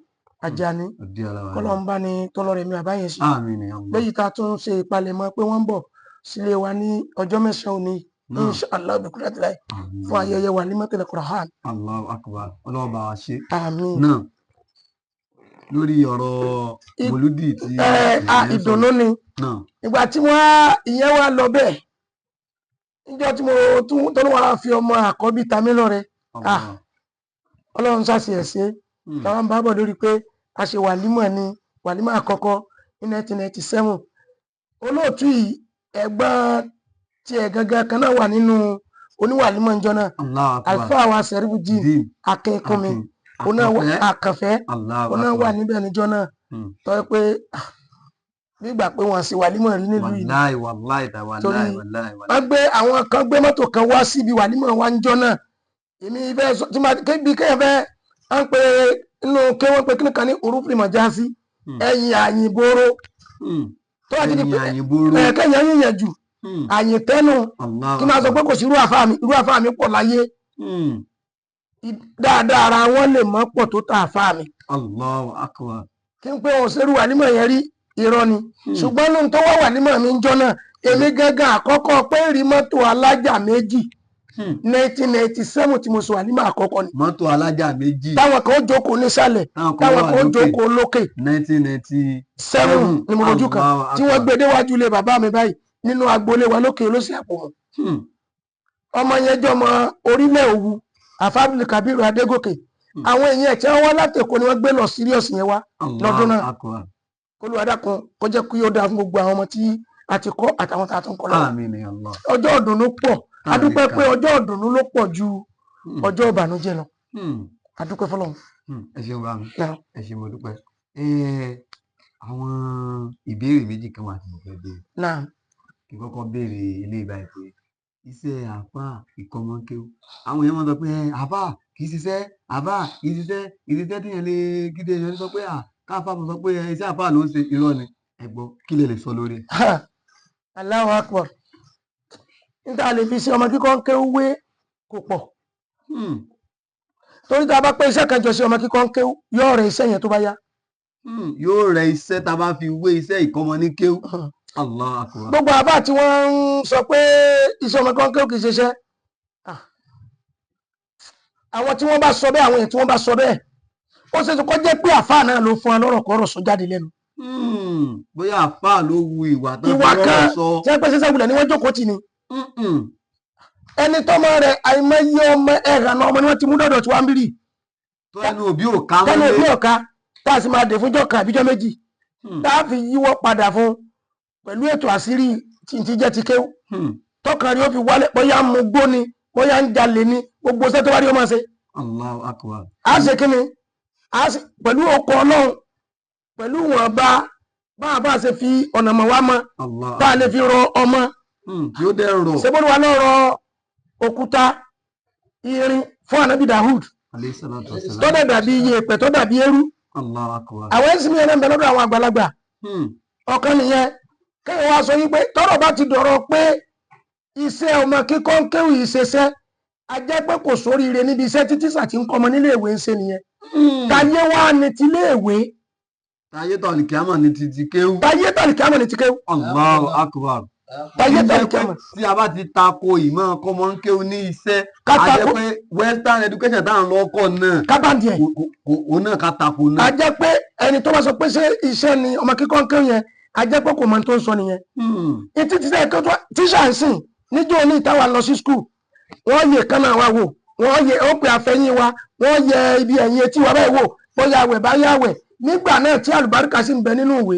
Ajani. Ọdí ọlọ́wà. Kọ́lọ́mbà ni tọ́lọ́rẹ̀ mi bàbá yẹn ṣe. Àmín ya Allah. Lẹ́yìn tá a tún ṣe ìpalẹ̀mọ́ pé wọ́n ń bọ̀ sílé wa ní ọjọ́ 9 òní, inshallah bi qudratillah, Àmín. fún ayẹyẹ walimatul Qur'an. Allahu Akbar. Ọlọ́wọ́ bá wa ṣe. Àmín. Náà lórí ọ̀rọ̀ mòlúdì tí Ẹ a ẹ̀ ń sọ. Ìdùnnú ni. Náà. Ìgbà tí wọ́n ìyẹn wá lọ bẹ́ẹ̀, níjọ́ tí mo tún tọ́lú wa fi ọmọ àkọ́bí ta mí lọ́rẹ. Allah. Ọlọ́run ṣàṣì ẹ̀ ṣe. Táwọn bá bọ̀ lórí pé a ṣe wàlímọ̀ ní wàlímọ̀ àkọ́kọ́ ní 1997, olóòtú yìí, ẹ̀gbọ́n tiẹ̀ gangan kan náà wà nínú oníwàlímọ̀ ìjọ náà. Allahu Akbar. Àlùfáà wa Sẹ̀rífùdín Dín. Akínkúnmi, Akin. òun náà Àkànfẹ́. Àkànfẹ́. Allahu Òun náà wà Akbar. níbẹ̀ níjọ́ náà. Tọ́ ẹ pé nígbà pé wọ́n ṣe wàlímọ̀ rí nílùú yìí. Wàláì, wàláì, ta wàláì, Torí wàláì, wàláì. Wọ́n gbé àwọn kan gbé mọ́tò kan wá síbi wàlímọ̀ wa níjọ́ náà. Èmi fẹ́ sọ tí máa bí kéèyàn fẹ́ à ń pe inú ké wọ́n pe kíni kan ní orúfin mọ̀jásí. Ẹ̀yìn àyìnbóró. Tó wá ti di Ẹ̀yìn pé àyìnbóró. Ẹ̀ kéèyàn yìnyẹn jù àyìn tẹ́nu. Allahu Kí máa sọ pé Akbar. kò sí irú àfáà mi, irú àfáà mi pọ̀ láyé. Dáadáa ara wọn lè mọ́ pọ̀ tó ta àfáà mi. Allahu Akbar. Kí n pé wọn ò ṣerú wàlímọ̀ yẹn rí, irọ́ ni. Ṣùgbọ́n lóhun tó wá wàlímọ̀ mi ń jọ náà, èmi gángan àkọ́kọ́ pé rí mọ́tò alájà méjì, 1997 tí mo sọ wàlímọ̀ àkọ́kọ́ ni. Mọ́tò alájà méjì. Táwọn kan ó jókòó nísàlẹ̀, Táwọn kan táwọn wà kan ó lókè. jókòó lókè. 1997. Seven ni mo rojú kan Allahu tí wọ́n Akbar. gbé déwájú ilé bàbá mi báyìí nínú agboolé wa lókè olóṣì àpò. Ọmọ yẹn jọ ọmọ orílẹ̀ Òwu, àfábìlì Kabiru Adégòkè. Àwọn èèyàn ẹ̀ tí wọ́n wá láti Èkó ni wọ́n gbé lọ serious yẹn wá lọ́dún náà. Allahu Akbar. K'Olúwa dákun kó jẹ́ kí ó dáa fún gbogbo àwọn ọmọ tí a ti kọ́ àtàwọn tá a tún kọ́ lọ́wọ́. Àmín ya Allah. Ọjọ́ ìdùnnú pọ̀. Tá a A dúpẹ́ lè kà. pé ọjọ́ ìdùnnú ló pọ̀ ju ọjọ́ ìbànújẹ́ lọ. A dúpẹ́ fọ́lọ́run. Ẹ ṣeun bá mi. Náà. Ẹ ṣé, mo dúpẹ́. Àwọn ìbéèrè méjì kan wà tí mo fẹ́ béèrè. Náà. Kí n kọ́kọ́ béèrè eléyìí báyìí pé iṣẹ́ àáfàá ìkọ́mọkéwú, àwọn èèyàn máa ń sọ pé àáfàá kì í ṣiṣẹ́, àáfàá kì í ṣiṣẹ́, kì í ṣiṣẹ́ téèyàn lè kíde èèyàn lè sọ pé káàfàá mo sọ pé iṣẹ́ àáfàá ló ń ṣe, irọ́ ni. Ẹ gbọ́, kí lè lè sọ lórí ẹ̀? Allahu Akbar. Níta lè fi ṣe ọmọ kíkọ́ ń kéwú wé kò pọ̀. Torí tá a bá pé iṣẹ́ kan jọ sí ọmọ kíkọ́ ń kéwú, yóò rẹ iṣẹ́ yẹn tó bá yá. Yóò rẹ iṣẹ́ tá a bá fi wé iṣẹ́ ìkọ́mọ ní kéwú. Allahu Akbar. Gbogbo àbá tí wọ́n ń sọ pé iṣẹ́ ọmọ kíkọ́ ń kéwú kì í ṣiṣẹ́, àwọn tí wọ́n bá sọ bẹ́ẹ̀, àwọn èèyàn tí wọ́n bá sọ bẹ́ẹ̀, ó ṣe é ṣe kó jẹ́ pé àfáà náà ló fún wa lọ́rọ̀ kọ́rọ̀ sọ jáde lẹ́nu. Bóyá àfáà ló wu ìwà tán Ìwà fi rọ́rọ̀ kan sọ. tí wọ́n pẹ́ sẹ́sẹ́ wulẹ̀ ni wọ́n jókòó tì ní. Ẹni tọ́mọ rẹ̀, àìmọye ọmọ ẹ̀hànà ọmọ ni wọ́n ti mú dọ̀dọ̀ tí wọ́n ń bírì. Tó ẹnu òbí ò ká tẹ́nu mọ́lé. òbí ọ̀ka, tá a sì máa dé fúnjọ́ kan àbíjọ́ 2, tá a fi yíwọ́ padà fún pẹ̀lú ètò àṣírí tí ti jẹ́ ti kéwú. Tọkàn rí ó fi wálẹ̀, bóyá ń mu gbó ni, bóyá ń jalè ni, gbogbo iṣẹ́ tó bá rí ó máa ṣe. Allahu Akbar. A ṣe kí ni a ṣe pẹ̀lú ọkọ̀ Ọlọ́run, pẹ̀lú ìwọ̀nba bá a bá ṣe fi ọ̀nà mọ̀ wá mọ́ Allah tá a lè fi rọ ọmọ. Tí ó dẹ̀ rọ̀. Ṣé bó ni wà náà rọ òkúta irin fún Ànábì Dawud Alayhi salatu wassalam. tó dẹ̀ dàbí iyẹ̀pẹ̀, tó dàbí eérú. Allahu Akbar. Àwọn ẹ̀sìn mi yẹn náà ń bẹ lọ́dọ̀ àwọn àgbàlagbà. Ọ̀kan nìyẹn. Kéèyàn wá sọ yín pé tọ́rọ̀ bá ti dọ̀rọ̀ pé iṣẹ́ ọmọ kíkọ́ ń kéwì ìṣeṣẹ́, a jẹ́ pé kò sóríire níbi iṣẹ́ tí tíṣà ti ń kọ́ ọmọ nílé ìwé ń ṣe nìyẹn. Táyé wá ní tiléèwé. Táyé tọ̀lì kíámọ̀ ní ti ti kéwú. Táyé tàlí kíámọ̀ ní ti kéwú. Allahu Akbar. Táyé Jẹ́ tàlí pé kíámọ̀. tí a bá ti tako ìmọ̀ kọ́mọ ń kéwú ní iṣẹ́, Ká a jẹ́ tako. pé western education tá à ń lọ kọ́ náà, kábàndì ẹ̀. òun náà ká tako A náà. jẹ́ pé ẹni tó bá sọ pé ṣé iṣẹ́ ni ọmọ kíkọ́ ń kéwú yẹn, a jẹ́ pé kò mọ ohun tó ń sọ nìyẹn. Etí tíṣà ẹ̀kọ́ tó tíṣà ń sìn níjó ní ìtawà lọ sí school, wọ́n yẹ kánná wa wò, wọ́n yẹ ó pè àfẹ́yìn wa, wọ́n yẹ ibi ẹ̀yìn etí wa báyìí wò bóyá àwẹ̀ bá yá àwẹ̀. Nígbà náà tí àlùbáríkà sì ń bẹ nínú ìwé,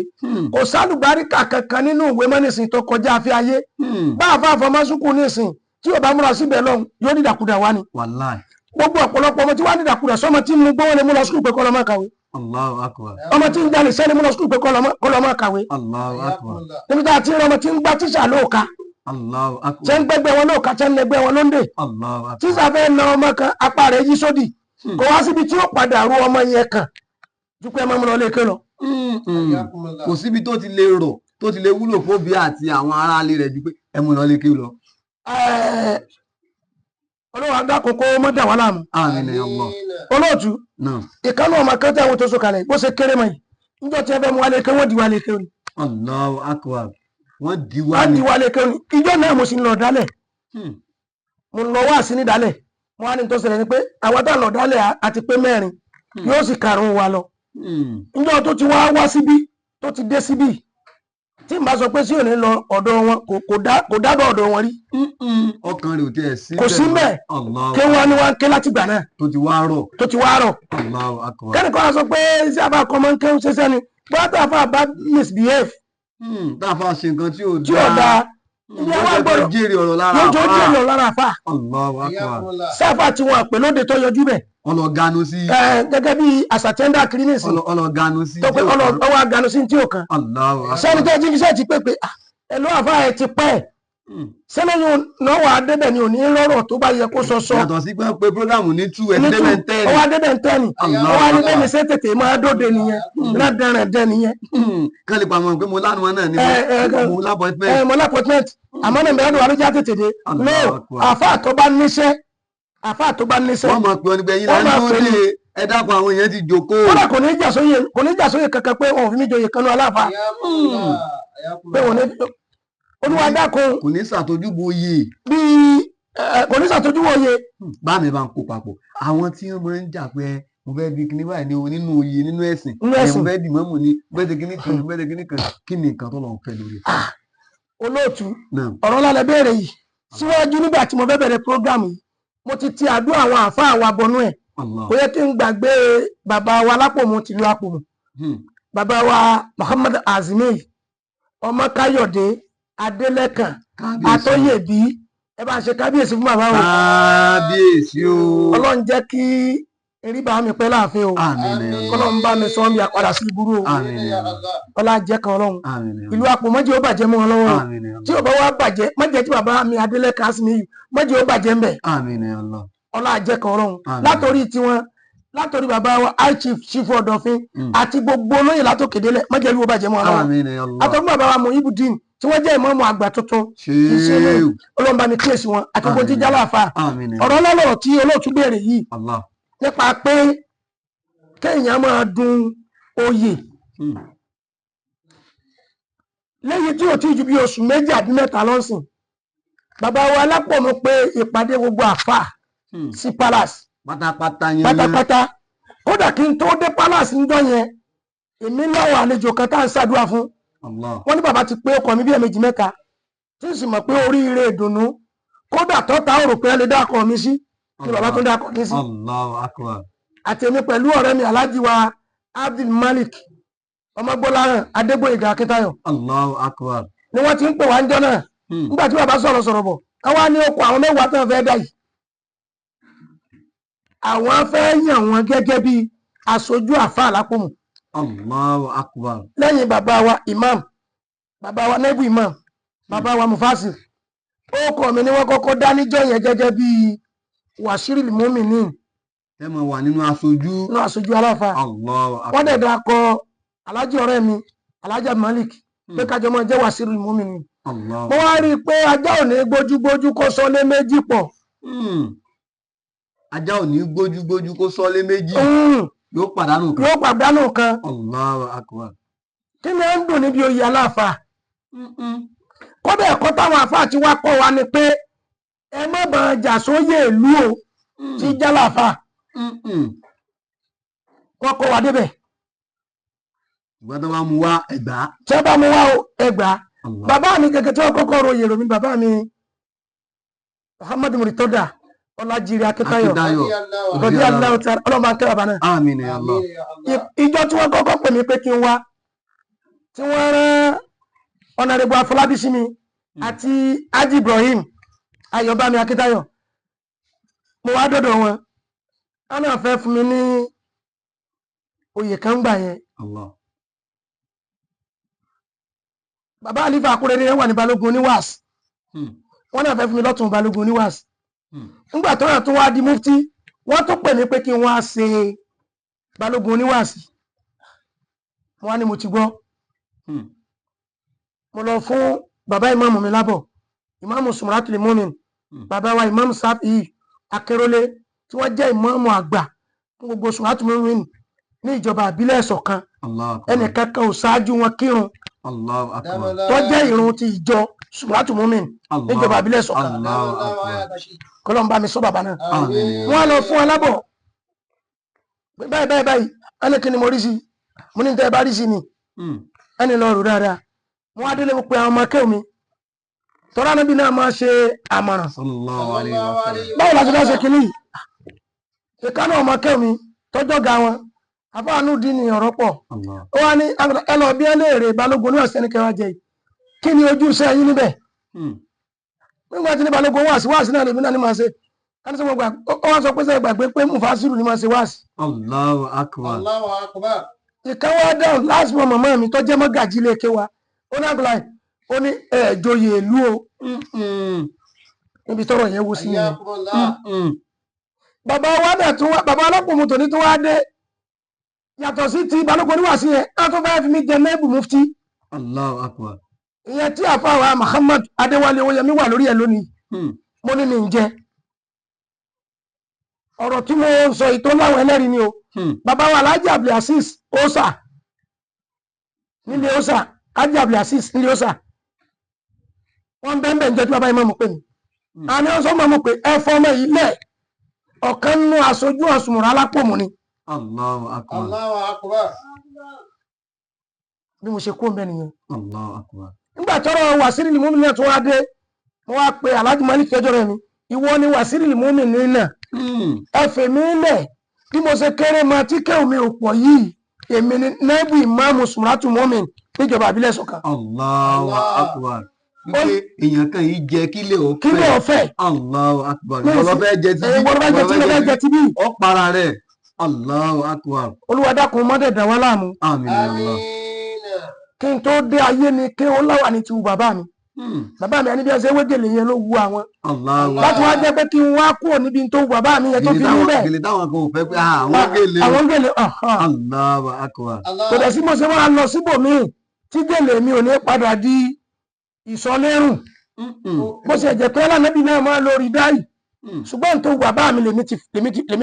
kò sálùbáríkà kankan nínú ìwé mọ́ nísìn tó kọjá àfi ayé. Bá a fà fọmọ́sùkù nísìn, tí ò bá múra síbẹ̀ lọ́hùn, yóò dídàkudà wá ni. Wàláì. Gbogbo ọ̀pọ̀lọpọ̀ ọmọ tí wàá dídàkudà sọmọ tí ń mu gbówó lè mú lọ school pé kọ́ lọ́ máa kàwé. Allahu Akbar. Ọmọ tí ń jalè sẹ́ni mú lọ school pé kọ́ lọ́ máa kàwé. Allahu Akbar. Níbi tá a ti ń rọ ọmọ tí ń gbá tíṣà lóòka, Allahu Akbar. tẹ́ ń gbẹ́gbẹ́ wọn lóòka, tẹ́ ń lẹgbẹ́ wọn lóńdè. Allahu Akbar. Tíṣà fẹ́ na ọmọ kan, apá rẹ̀ yí sódì. Kò wá síbi tí ó padà ru ọmọ yẹn kàn ju pé ẹ máa mú lọ lé ké lọ. Kò síbi tó ti lè rọ̀. tó ti lè wúlò fóbi àti àwọn aráalé rẹ̀ ju pé ẹ mú lọ lé kí lọ. Ọlọ́run adákòókò mọ́ dà wá láàmú. Àmín ya Allah. Olóòtú, Náà. ìkánú ọmọ kan tí àwọn tó sọ̀kalẹ̀ bó ṣe kéré mọ́ yìí, níjọ́ tí ẹ fẹ́ mú wálé ké, wọ́n di wálé ké ni. Allahu akbar, wọ́n di wá Wọ́n ní. di wálé ké ni. Ìjọ náà mo sì ń lọ dálẹ̀, mo ń lọ wá sí ní dálẹ̀. Mo wá ní tó ṣẹlẹ̀ ni pé àwọn tá a lọ dálẹ̀ àti pé mẹ́rin, yóò sì karùn-ún wa lọ. Níjọ́ tó ti wá wá síbí, tó ti dé síbí, tí n bá sọ pé sí òní lọ ọ̀dọ̀ wọn, kò dábọ̀ ọ̀dọ̀ wọn rí. Ọkàn rẹ̀ ò tiẹ̀ sí. Kò sí mbẹ̀. Allahu Kí wọ́n ní wọ́n ń ké láti gbà náà tó ti wá rọ̀. Tó ti wá rọ̀. Allahu akbar. Kẹ́nìkan á sọ pé iṣẹ́ àbá kan máa ń kéwọ́n ṣẹṣẹ́ ni bọ́tà àfa bá misbehave, Tá a fa ṣe nǹkan tí ò tí ò dáa, ìyẹn wá gbọ́dọ̀ jèrè ọ̀rọ̀ lára lójó àfáà. jèrè ọ̀rọ̀ lára àfa. Allahu akbar. Sáfà tí wọn àpè lóde tó yọjú bẹ̀. Ọlọ́ganu sí. Ẹ gẹ́gẹ́ bí àṣà tí ń dá kiri nísìn, Ọlọ́ganu sí. tó pé ọwọ́ aganu sí tí ò kan. Allahu akbar. Sẹ́ni tó ti fi sẹ́ẹ̀tì pé ah, ẹ ló àfa ẹ ti pẹ́ ẹ̀, sẹ́ni yóò náà wà á débẹ̀ ni ò ní lọ́rọ̀ tó bá yẹ kó sọ sọ. Yàtọ̀ sí pé programu ní two ní ẹni tú débẹ̀ ń tẹ́ẹ̀nì. Ọwọ́ adébẹ̀ ń tẹ́ni. Allahu Ọwọ́ adébẹ̀ akbar. ní sẹ́ tètè máa dóde nìyẹn, ládẹ́rẹ̀dẹ́ nìyẹn. Kán lè pamọ́ pé mo lánàá náà ni mo l'appointment. Ẹ mọ l'appointment, àmọ́ ní mẹ́rin wà ló já tètè dé. Allahu No, akbar. àfa tó bá níṣẹ́, àfa tó bá níṣẹ́, Wọ́n máa pè ọ́ nígbà yín Wọ́n là ń máa pè dúró ní. dé, ẹ dákun, àwọn èèyàn ti jókòó. Kódà kò ní jà sóyè, kò ní jà sóyè kankan pé wọn ò fi mí joyè kanú aláfa pé wọn ní olúwa dákun. Kò ní ṣàtọ́júbo oyè. Bíi kò ní ṣàtọ́jú oyè. Bá mi bá ń kó papọ̀ àwọn tí wọ́n máa ń jà pé mo fẹ́ di kíní báyìí ní o nínú oyè, nínú ẹ̀sìn, Nínú ẹ, ẹ̀sìn. mo fẹ́ di mọ́mù ni, mo fẹ́ di kíní kan, mo fẹ́ di kíní kan, kí ni nǹkan tó lọ́n fẹ́ lórí ẹ̀? Olóòtú, Náà. ọ̀rọ̀ ńlá lẹ béèrè yìí. Síwájú nígbà tí mo fẹ́ bẹ̀rẹ̀ program yìí, mo ti ti àdúrà àwọn àáfàá wa bọnú ẹ̀. Allah. Kò yẹ kí n gbàgbé bàbá wa lápòmù, tìlú Àpòmù, bàbá wa Muhammad Azimi ọmọ Káyọ̀dé Adélẹ́kàn. Kábíyèsí. Àtọ́yèbí, ẹ bá ń ṣe kábíyèsí fún bàbá o. Kábíyèsí o. Ọlọ́run jẹ́ kí erí bá mi pẹ́ láàfin o. Àmín ya Allah. Kọ́lọ́run bá mi sọ ọ́n bí àpàdà sí ibúrú o. Àmín ya Allah. Ọlá jẹ́ kan Ọlọ́run. Àmín ya Ìlú Allah. Àpòmù mọ́jẹ́ ó bàjẹ́ mọ́ wọn lọ́wọ́ o. Àmín ya Tí Allah. ò bá wá bàjẹ́, mọ́jẹ́ tí bàbá mi Adélẹ́kàn Azimi yìí, mọ́jẹ́ ó bàjẹ́ ńbẹ̀. Àmín ya Allah. Ọlá jẹ́ kan Ọlọ́run. Àmín. Látòrí tiwọn, látòrí bàbá wa high chief, chief Ọ̀dọ̀fin, àti gbogbo olóyè látòkè délẹ̀, mọ́jẹ́ ìlú ó bàjẹ́ mọ́ wọn lọ́wọ́. Àmín ya Allah. Àtọ́gbọ́n bàbá wa Muhibudin tí wọ́n jẹ́ ìmáàmù àgbà tuntun, Ṣéwù. Ọlọ́run bá mi kíyèsí wọn àti gbogbo tí jálá àfa. Àmín ya Ọ̀rọ̀ ọlọ́rọ̀ tí olóòtú béèrè yìí Allah. nípa pé kéèyàn máa dun oyè, lẹ́yìn tí ò tí ju bí oṣù 2 àbí 3 lọ́sìn, bàbá wa alápọ̀mù pé ìpàdé gbogbo àfà sí palace. Pátápátá yẹn. Pátápátá. Kódà kí n tó dé palace ńjọ́ yẹn, èmi láwọn àlejò kan tá à ń ṣàdúrà fún. Allah. Wọ́n ní bàbá ti pé ọkọ mi bí ẹ̀ẹ̀mejì mẹ́ta, tí n sì mọ̀ pé oríire ìdùnnú, kódà tọ́ta ò rò pé ẹ lè dákọ̀ mi sí kí bàbá tó dákọ̀ mi sí. Allahu akbar. Àti èmi pẹ̀lú ọ̀rẹ́ mi, Alhaji wa Abdul Malik Ọmọgbọ́láhàn Adégbóyèga Akíntayọ̀, Allahu akbar. ni wọ́n ti ń pè wá ń jọ́ náà. Nígbà tí bàbá sọ̀rọ̀ sọ̀rọ̀ bọ̀, káwá ní oko àwọn 10 tó ń fẹ́ dá yìí, àwọn fẹ́ yàn wọ́n gẹ́gẹ́ bí aṣojú àfáà lápòmù. Allahu akbar. Lẹ́yìn bàbá wa imam, bàbá wa nẹ́bù imam, bàbá wa mufasir, orúkọ mi ni wọ́n kọ́kọ́ dá níjọ́ yẹn gẹ́gẹ́ bí wàṣírí mùmínì. Ẹ máa wà nínú aṣojú. Nínú aṣojú aláfa. Allahu akbar. Wọ́n dẹ̀ dá kọ alájí ọ̀rẹ́ mi, alájà Malik, pé kájọ máa jẹ́ wàṣírí mùmínì. Allahu. Mo wá rí i pé ajá ò ní gbójúgbójú kó sọlé méjì pọ̀. Ajá ò ní gbójúgbójú kó sọ́lé méjì, yóò pàdánù kan. Yóò pàdánù kan. Allahu akbar. Kí ni ó ń dùn níbi oyè aláfa? Kódà ẹ̀kọ́ táwọn àfáà ti wá kọ́ wa ni pé ẹ má bàa jà sóyè ìlú o tí jálàfà. Wọ́n kọ́ wa débẹ̀. Ìgbà tó bá mú wá, ẹgbàá. Tí wọ́n bá mú wá o, ẹgbàá. Allah. Bàbá mi gẹ́gẹ́ tí wọ́n kọ́kọ́ royè rò mí, bàbá mi Muhammadu Muritoda Ọlájírí Akíntayọ̀. Akíntayọ̀. Rọ̀dí aláwọ̀ tí ọlọ́mọ akẹ́ bàbá náà. Àmín ya Allah. Ìjọ tí wọ́n kọ́kọ́ pè mí pé kí n wá, tí wọ́n rán ọ̀nàrẹ́bù Afọlábí sí mi àti Haji Ibrahim Ayọ̀bámi Akíntayọ̀, mo wá dọ́dọ̀ wọn, wọn náà fẹ́ fún mi ní oyè kan gbà yẹn. Allah. Bàbá àlífà Akúrẹ́dẹ́ wà ní balógun oníwàs. Wọ́n náà fẹ́ fún mi lọ́tún balógun oníwàs. Nígbà tó náà tún wá di mufti, wọ́n tún pè mí pé kí n wá ṣe balógun oníwàs. Wọ́n á ní mo ti gbọ́. Mo lọ fún bàbá ìmáàmù mi lábọ̀, ìmáàmù Sumratul Mumin, bàbá wa ìmáàmù Sáfì Akérólé, tí wọ́n jẹ́ ìmáàmù àgbà fún gbogbo Sumratul Mumin ní ìjọba àbílẹ̀ Ẹ̀sọ̀kan. Allahu akbar. Ẹnìkan kan ò ṣáájú wọn kírun Allahu akbar. tó jẹ́ ìrun ti ìjọ Sumratul Mumin níjọba àbílẹ̀ Ẹ̀sọ̀kan. Allahu akbar. Kọ́lọ́n bá mi sọ bàbá náà. Àmín. Wọ́n á lọ fún alábọ̀ pé báyìí báyìí báyìí, ẹni kí ni mo rí sí, mo ní tẹ́ ẹ bá rí sí ni. Ẹni lọ rò dáadáa. Mo wá délé, mo pe àwọn ọmọ akẹ́wò mi, tọ́lá níbi náà máa ṣe àmọ̀ràn. Sallallahu alayhi wa sallam. Báwo la ṣe fẹ́ ṣe kínní yìí? Ìkànnì ọmọ akẹ́wò mi tọ́jọ́ ga wọn, àfáànù dín ní ọ̀rọ̀ pọ̀. Allah. Ó wá ní ẹ lọ bí ẹ léèrè balógun ní ọ̀sẹ̀ ní kẹwàá jẹ yìí, kí ni ojú iṣẹ́ yín níbẹ̀? Nígbà tí ní balógun wáàsí wáàsí náà lèmi náà ní máa ṣe ká ní sọ gbà. Ó wá sọ pé sẹ gbàgbé pé mufasiru ni máa ṣe wáàsí. Allahu akbar. Allahu akbar. Ìkan wá dáhùn last month, màmá mi tó jẹ́ mọ́gàjí lè ké wa, ó ní àgùlà yìí, ó ní ẹ̀ joyè ìlú o. Níbi tọ́rọ̀ yẹn wó sí nìyẹn. Hayyakumullah. Bàbá wa náà tún wá, bàbá ọlọ́pàá tòní tún wá dé, yàtọ̀ sí ti balógun oníwàásí yẹn, á tún fẹ́ẹ́ fi mí jẹ nẹ́ẹ̀bù mufti. Allahu akbar. Ìyẹn tí àfàwà Muhammad Adéwálé Owóyẹmí wà lórí ẹ̀ lónìí. Mo ní mi ń jẹ ọ̀rọ̀ tí mo ń sọ yìí tó láwọn ẹlẹ́rìí ni o. Bàbá wa Alhaji Abdulaziz Osa nílé Osa, Alhaji Abdulaziz nílé Osa, wọ́n bẹ́ẹ̀ bẹ́ẹ̀ ń jẹ́ tí bàbá yìí máa mú pé mi àní wọ́n sọ máa mú pé ẹ fọmọ yìí lẹ̀, ọ̀kan nínú aṣojú ọ̀sùnmùrà alápòmù ni. Allahu akbar. Allahu akbar. Bí mo ṣe kó ń bẹ nìyẹn. Allahu akbar. Nígbà tọ́rọ̀ wàsílì mú mi náà tó wá dé, mo wá pe Alhaji Malik kẹjọ rẹ mi, ìwọ ni wàsílì mú mi nínà. Ẹ fè mí lẹ̀, bí mo ṣe kéré mọ tí kéwù mi ò pọ̀ yìí, èmi ni nẹ́bù ìmáàmù Sùmùràtù Mọ́mìn níjọba àbílẹ̀ Ṣọ̀kan. Allahu Allah. akbar. Wípé èèyàn kan yìí jẹ kílẹ̀ ó Kí ló fẹ́? Allahu akbar. Ìwọ ló fẹ́ jẹ tibí. Ìwọ ló fẹ́ jẹ tí ló fẹ́ jẹ tibí. Ó para rẹ̀. Allahu akbar. Olúwa dákun mọ́dẹ̀dà wá láàmú. Àmín ya Allah. Àmín. Kí n tó dé ayé ni kí ó láwà ní tiwu bàbá mi. Bàbá mi ẹni bí ẹ ṣe wégele yẹn ló wu àwọn Allahu láti wá jẹ́ pé kí n wá kúrò níbi tó wu bàbá mi yẹn tó fi mí bẹ́ẹ̀. Gèlè táwọn kan ò fẹ́ pé ah, àwọn gèlè. Àwọn gèlè ọ̀hán. Allahu akbar. Allah. Kò dẹ̀ sí mo ṣe máa lọ síbòmíì tí gèlè mi ò ní padà di ìsọlérùn, bó ṣe jẹ́ pé alánàbí náà máa lórí dáì, ṣùgbọ́n tó wu bàbá mi lèmi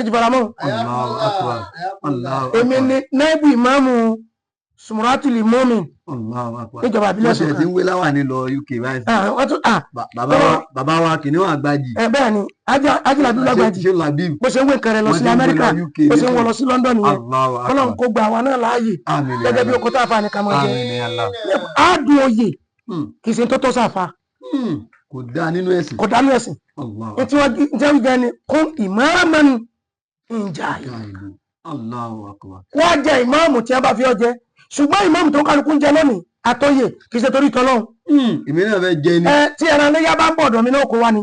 ti fara mọ́. Allahu akbar. Allahu Èmi akbar. ni naibu ìmáàmù Sùmùràtùlì Mọ́mìn Allahu akbar. níjọba àbílẹ̀ Wọ́n ṣe ti Ṣọ̀kan. ń wé láwà ní lọ UK báyìí. Ah, wọ́n tún ah, Bàbá wa kìnìún àgbàjì. Ẹ bẹ́ẹ̀ ni Ajílàbí lágbàjì. Ṣé Labib. Bó ṣe ń wé nǹkan rẹ̀ lọ Wọ́n sí ti ń gbé Amẹ́ríkà, lọ UK bó ṣe ń wọ nísìnyí. lọ sí London nìyẹn. Allahu Kọ́lọ́n akbar. kó gba àwa náà láàyè Àmín ya gẹ́gẹ́ bí Allah. oko tá a fa nìkan máa jẹ. Àmín ya Allah. Àádùn oyè kì í ṣe tó tọ́ sáfà. Kò dáa nínú ẹ̀sìn. Kò dánú ẹ̀sìn. Allahu Ní tí wọ́n jẹ́ gan ni kún ìmáàmù ìjà yìí. akbar. Allahu akbar. Wọ́n jẹ ìmáàmù tí a bá fi ọ jẹ, ṣùgbọ́n ìmáàmù tó ń kálukú ń jẹ lónìí àtọ́yè kì í ṣe torí tọ́lọ́hún. Èmi náà fẹ́ jẹ ni. Ẹ tí ẹran léyà bá ń bọ̀ ọ̀dọ̀ mi náà kó wá ni.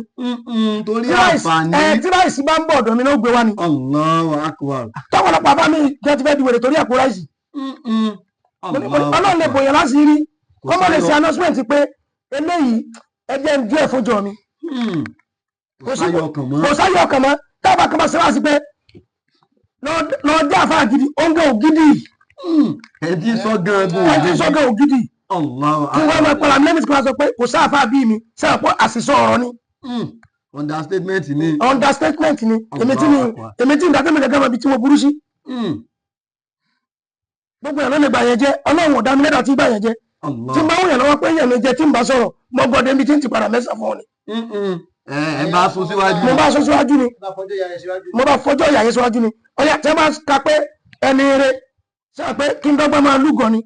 Torí Tí àǹfààní. ẹ tí ráìsì bá ń bọ̀ ọ̀dọ̀ mi náà gbé wá ni. Allahu akbar. Tọ́pọ̀lọpọ̀ àbá mi jẹ́ ti fẹ́ di wèrè torí àpò ráìsì. Ọlọ́run lè bòyàn láti rí Kò kọ́mọ lè ṣe sáyọ. announcement pé eléyìí ẹ jẹ́ ń díẹ̀ fún jọ mi. Kò sáyọ ọkàn mọ́. Kò sáyọ ọkàn mọ́. Tábà kan bá ṣe wá sí pé lọ jẹ́ àfa gidi, oúnjẹ ògidì. Ẹ ti sọ gan-an. Ẹ ti sọ́gàn ògidì. Allahu Kí wọ́n máa akbar. pàlà mẹ́mí tí wọ́n sọ pé kò sáàfà bí mi sáà pọ̀, àṣìṣọ ọ̀rọ̀ ni. Understatement ni. Understatement ni. Èmi tí mi Allahu akbar. èmi tí ìdájọ́ mi gẹ́gẹ́ mọ́ ibi tí mo burú sí. Gbogbo ẹ̀ ló lè gbà yẹn jẹ́. Ọlọ́run ọ̀dà mi lẹ́dà tí gbà yẹn jẹ́ Allah. tí n bá wùyàn lọ́wọ́ pé yẹn mi jẹ́, tí n bá sọ̀rọ̀ mọ́ gọ́dẹ̀ níbi tí n ti padà mẹ́sàn fún ọ ni. Ẹ bá sún síwájú. Mo bá sọ síwájú ni. Bá fọjọ́ ìyá rẹ̀ síwájú. Mo bá fọjọ́ ìyá yẹn síwájú ni. Ọ̀yà tí wọ́n bá ka pé ẹni eré sọ pé kí n dọ́gbọ́n máa lúgọ ni,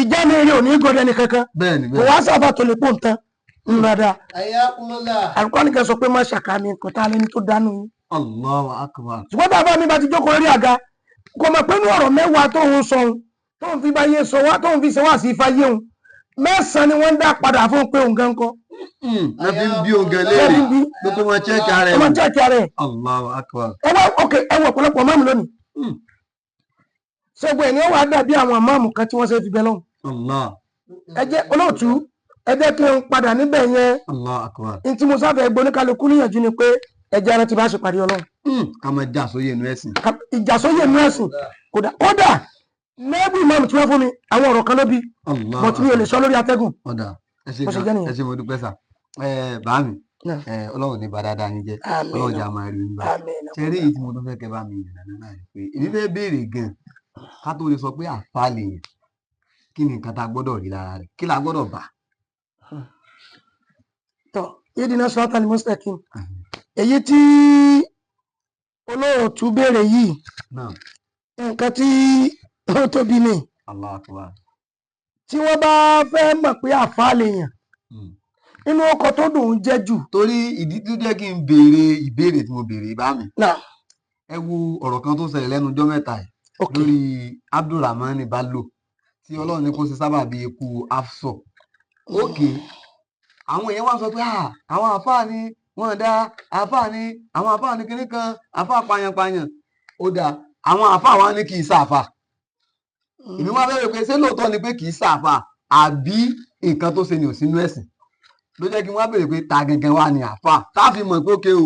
ìjà ni eré ò ní gọ́dẹ̀ ní kankan. Bẹ́ẹ̀ni Kò bẹ́ẹ̀ni. wá sábà tó lè pò ń tán ń dáadáa. Hayyakumullah. Àlùkò nìkan sọ pé má ṣàkàmì nǹkan tá a lẹ́ni tó dánú yín. Allahu akbar. Ṣùgbọ́n bàbá mi bá ti jókòó lórí àga, kò mọ̀ pé ní ọ̀rọ̀ 10 tó ń sọ òun tó ń fi bá yé sọ wá, tó ń fi ṣe wá sí ifá yé òun, 9 ni wọ́n ń dá padà fún pé òun gan kọ́. Lọ́ fi ń bí ogan Lọ́ fi léèrè. ń bí. Ló pé wọ́n check ara ẹ̀ Ẹ máa wò. jẹ́ ara ẹ̀. Allahu akbar. Ẹ wá ok, ẹ wọ ọ̀pọ̀lọpọ̀ máàmù lónìí. Ṣẹ́gun ẹ̀ ni ó wàá dàbí àwọn máàmù kan tí wọ́n ṣe fi bẹ́ lọ́hùn. Allah. Ẹ jẹ́ olóòtú, ẹ jẹ́ kí n padà níbẹ̀ yẹn. Allahu akbar. N tí mo sáfẹ́ gbóníkálukú níyànjú ni pé ẹ jẹ́ arántí bá ṣe pàdé Ọlọ́run. Ká máa jà sóyè inú ẹ̀sìn. Ìjàsóyè inú ẹ̀sìn kódà kódà nẹ́ẹ̀bù ìmáàmù tí wọ́n fún mi, àwọn ọ̀rọ̀ kan ló bí Allah. bọ̀tí mi ò lè sọ lórí atẹ́gùn. Ọ̀dà. Ẹ ṣe Bó ṣe gan. Jẹ́ nìyẹn. Ẹ ṣe, mo dúpẹ́ sà. Ẹ bá mi, Náà. ẹ Ọlọ́run ní bá dáadáa yín jẹ́. Àmín. Ọlọ́run jẹ́ àmọ́ rí yín bá. Àmín. Ṣe rí èyí tí mo tún fẹ́ kẹ́ bá mi yàn náà ni pé èmi fẹ́ béèrè gan, ká tó lè sọ pé àfa lèèyàn, kí ni nǹkan tá a gbọ́dọ̀ rí lára rẹ̀? Kí la gbọ́dọ̀ bá? Tọ́ ihdina siratal mustaqim. Èyí tí olóòtú béèrè yìí, Náà. nǹkan tí ó tóbi ni. Allahu akbar. Tí wọ́n bá fẹ́ mọ̀ pé àfa lèèyàn, inú ọkọ̀ tó dùn ún jẹ́ jù. Torí ìdí tó jẹ́ kí n béèrè ìbéèrè tí mo béèrè bá mi, Náà. ẹ wo ọ̀rọ̀ kan tó ṣẹlẹ̀ lẹ́nu ọjọ́ mẹ́ta yìí lórí Abdulrahman Bello, tí Ọlọ́run ní kó ṣe sábàbí ikú Afsọ. Ókè, àwọn èèyàn wá sọ pé, "Ah, àwọn àfáà ni wọ́n dá àfáà ni, àwọn àfáà ni kinní kan, àfáà payanpayan." Ó dáa, àwọn àfáà wa ní kì í ṣàfà. Èmi wá bẹ̀rẹ̀ pé ṣé lóòótọ́ ni pé kì í ṣàfà, àbí nǹkan tó ṣe ni ò sínú ẹ̀sìn? Ló jẹ́ kí wọ́n á béèrè pé ta gangan wà ní àfáà tá a fi mọ̀ pé ókè o,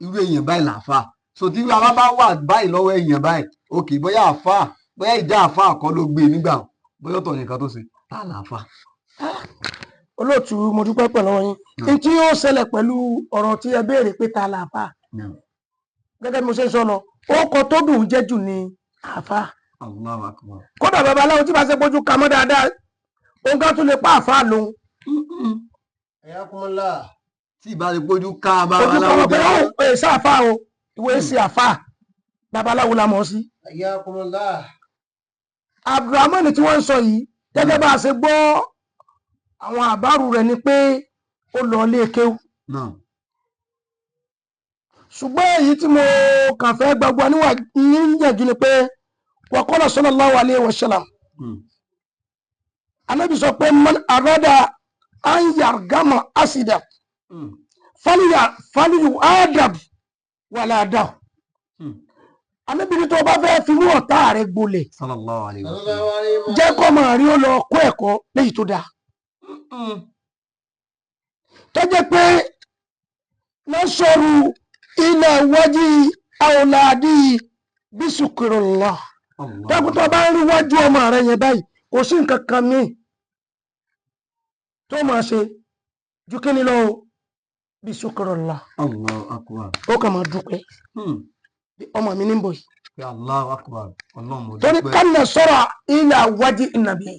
irú èèyàn báyìí làáfà. So tí a bá wà báyìí lọ́wọ́ èèyàn báyìí, òkè, bóyá àfáà, bóyá ìjà àfáà kọ́ ló gbé e nígbà, bóyá ọ̀tọ̀ nìkan tó ṣe, tá làáfà? Olóòtú, mo dúpẹ́ pẹ̀lú yín. N tí ó ṣẹlẹ̀ pẹ̀lú ọ̀rọ̀ tí ẹ béèrè pé ta làáfà, gẹ́gẹ́ bí mo ṣe ń sọ lọ, ọkọ̀ tó dùn ún jẹ́ jù ni àfà. Allahu akbar. Kódà babaláwo tí bá ṣe bójú kamọ́ dáadáa, òun ká tún lè pa àfà lòun. Hayyakumullah. Tí ìbá ti pójú ká Ojú babaláwo kọ́ pé bẹ́ẹ̀. ó ẹ sáfà o, ìwé ṣe àfà, babaláwo la mọ̀ ọ́ sí. Hayyakumullah. Abdulrahman tí wọ́n ń sọ yìí, gẹ́gẹ́ bá a ṣe gbọ́ àwọn àbárù rẹ̀ ni pé ó lọ ilé kéwú. Náà. Ṣùgbọ́n èyí tí mo kàn fẹ́ gbogbo níwà níyànjú ni pé wa qala sallallahu alayhi wa sallam, Ànábì sọ pé man arada an yargama asida faliyu adab wala daw. Ànábì ní tó bá fẹ́ fi mú ọ̀tá rẹ̀ gbolẹ̀, Sallallahu alayhi wa sallam. Sallallahu alayhi wa jẹ́ kó máa rí ó lọ kó ẹ̀kọ́ léyìí tó dáa, tó jẹ́ pé nasharu ila wajhi awladi bisukrillah. Allah. Tẹ́kù tó bá ń rí wájú ọmọ rẹ yẹn báyìí, kò sí nǹkan kan míì tó máa ṣe ju kí ni lọ o, bisukrillah. Allahu akbar. Ó kàn máa dúpẹ́ bí ọmọ mi ní ń bọ̀ yìí. Pé Allahu akbar, Ọlọ́run, mo Torí dúpẹ́. kánà sọ̀rọ̀ ila wajhi nàbí.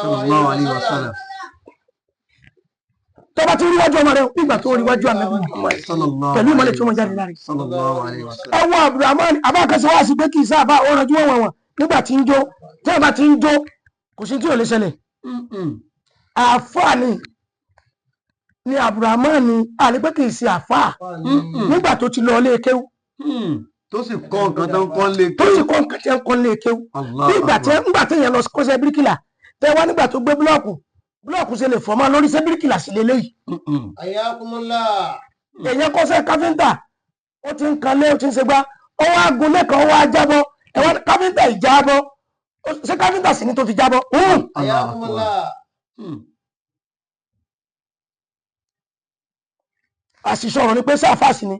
Sallallahu alayhi wa sallam. Tó bá ti rí wájú ọmọ rẹ nígbà tó rí wájú ànábì Muhammad Sallallahu pẹ̀lú ìmọ̀lẹ̀ tí alayhi ó máa jáde lára rẹ̀. Sallallahu alayhi wa sallam. Ẹ wo Abdulrahman abákẹ́sẹ̀ wá sí pé kì í sábà ó ranjú wọn wọn nígbà tí ń jó. Tí ẹ bá ti ń jó, kò sí tí ò lè ṣẹlẹ̀. Àáfàá ni Abdulrahman ni àlẹ́ pé kì í ṣe àáfàá nígbà tó ti lọ ilé kéwú, Tó sì kọ́ nǹkan tó ń kọ́ lé. Tó sì kọ́ nǹkan tí ń kọ́ ilé kéwú. Allah. Nígbà tí nígbà tí èèyàn lọ kọ́ṣẹ́ bíríkìlà, tẹ wá nígbà tó gbé búlọ́ọ̀kù, búlọ́ọ̀kù ṣe lè fọ́mọ́ lórí, ṣé bíríkìlà sì lélẹ́yìí? Hayyakumullah. Èèyàn kọ́ṣẹ́ káfíńtà, ó ti ń kanlé, ó ti ń ṣe gbá, ó wá gun lẹ́kọ̀ọ́, ó wá jábọ́. Ẹ wá káfíńtà ìjábọ́, ṣé káfíńtà sì ni tó fi jábọ́? Hayyakumullah. Àṣìṣe ọ̀rọ̀ ni pé sáfà sí ni.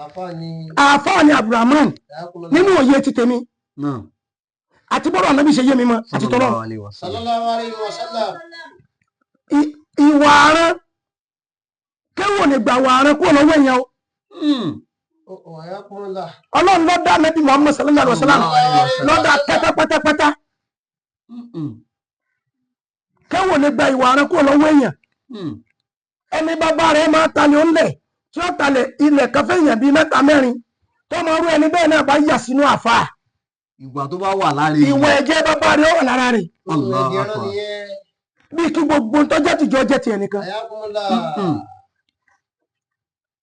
Àfáàní. Àáfàá ni Abdulrahman. Hayyakumullah. Nínú òye ti tèmi Náà. àti bọ́rọ̀ ànábì ṣe yé mi mọ́ àti tọ́lọ́. Sallallahu alayhi wa sallam. Sallallahu alayhi wa sallam. Ìwà arán kéwòn ní gbà wà arán kúrò lọ́wọ́ èèyàn o. Oh, hayyakumullah. Ọlọ́run ló dá ànábì Muhammad sallallahu alaihi wa sallam, Sallallahu alayhi wa sallam. ló dá pátápátápátá. Kéwòn ní gba ìwà arán kúrò lọ́wọ́ èèyàn. Ẹni bàbá rẹ̀ máa talẹ̀ ó lẹ̀ tí ó talẹ̀ ilẹ̀ kan fẹ́ èèyàn bíi mẹ́ta mẹ́rin tó máa rú ẹni bẹ́ẹ̀ náà bá yà sínú àfáà, Ìwà tó bá wà lára èèyàn. Ìwà ẹ̀jẹ̀ bàbá rẹ̀ ó wà lára rẹ̀. Allahu Ẹ̀jẹ̀ rán akbar. nìyẹn. Bí kí gbogbo tọ́jọ́ tìjọ́ jẹ́ tiẹ̀ nìkan. Hayyakumullah.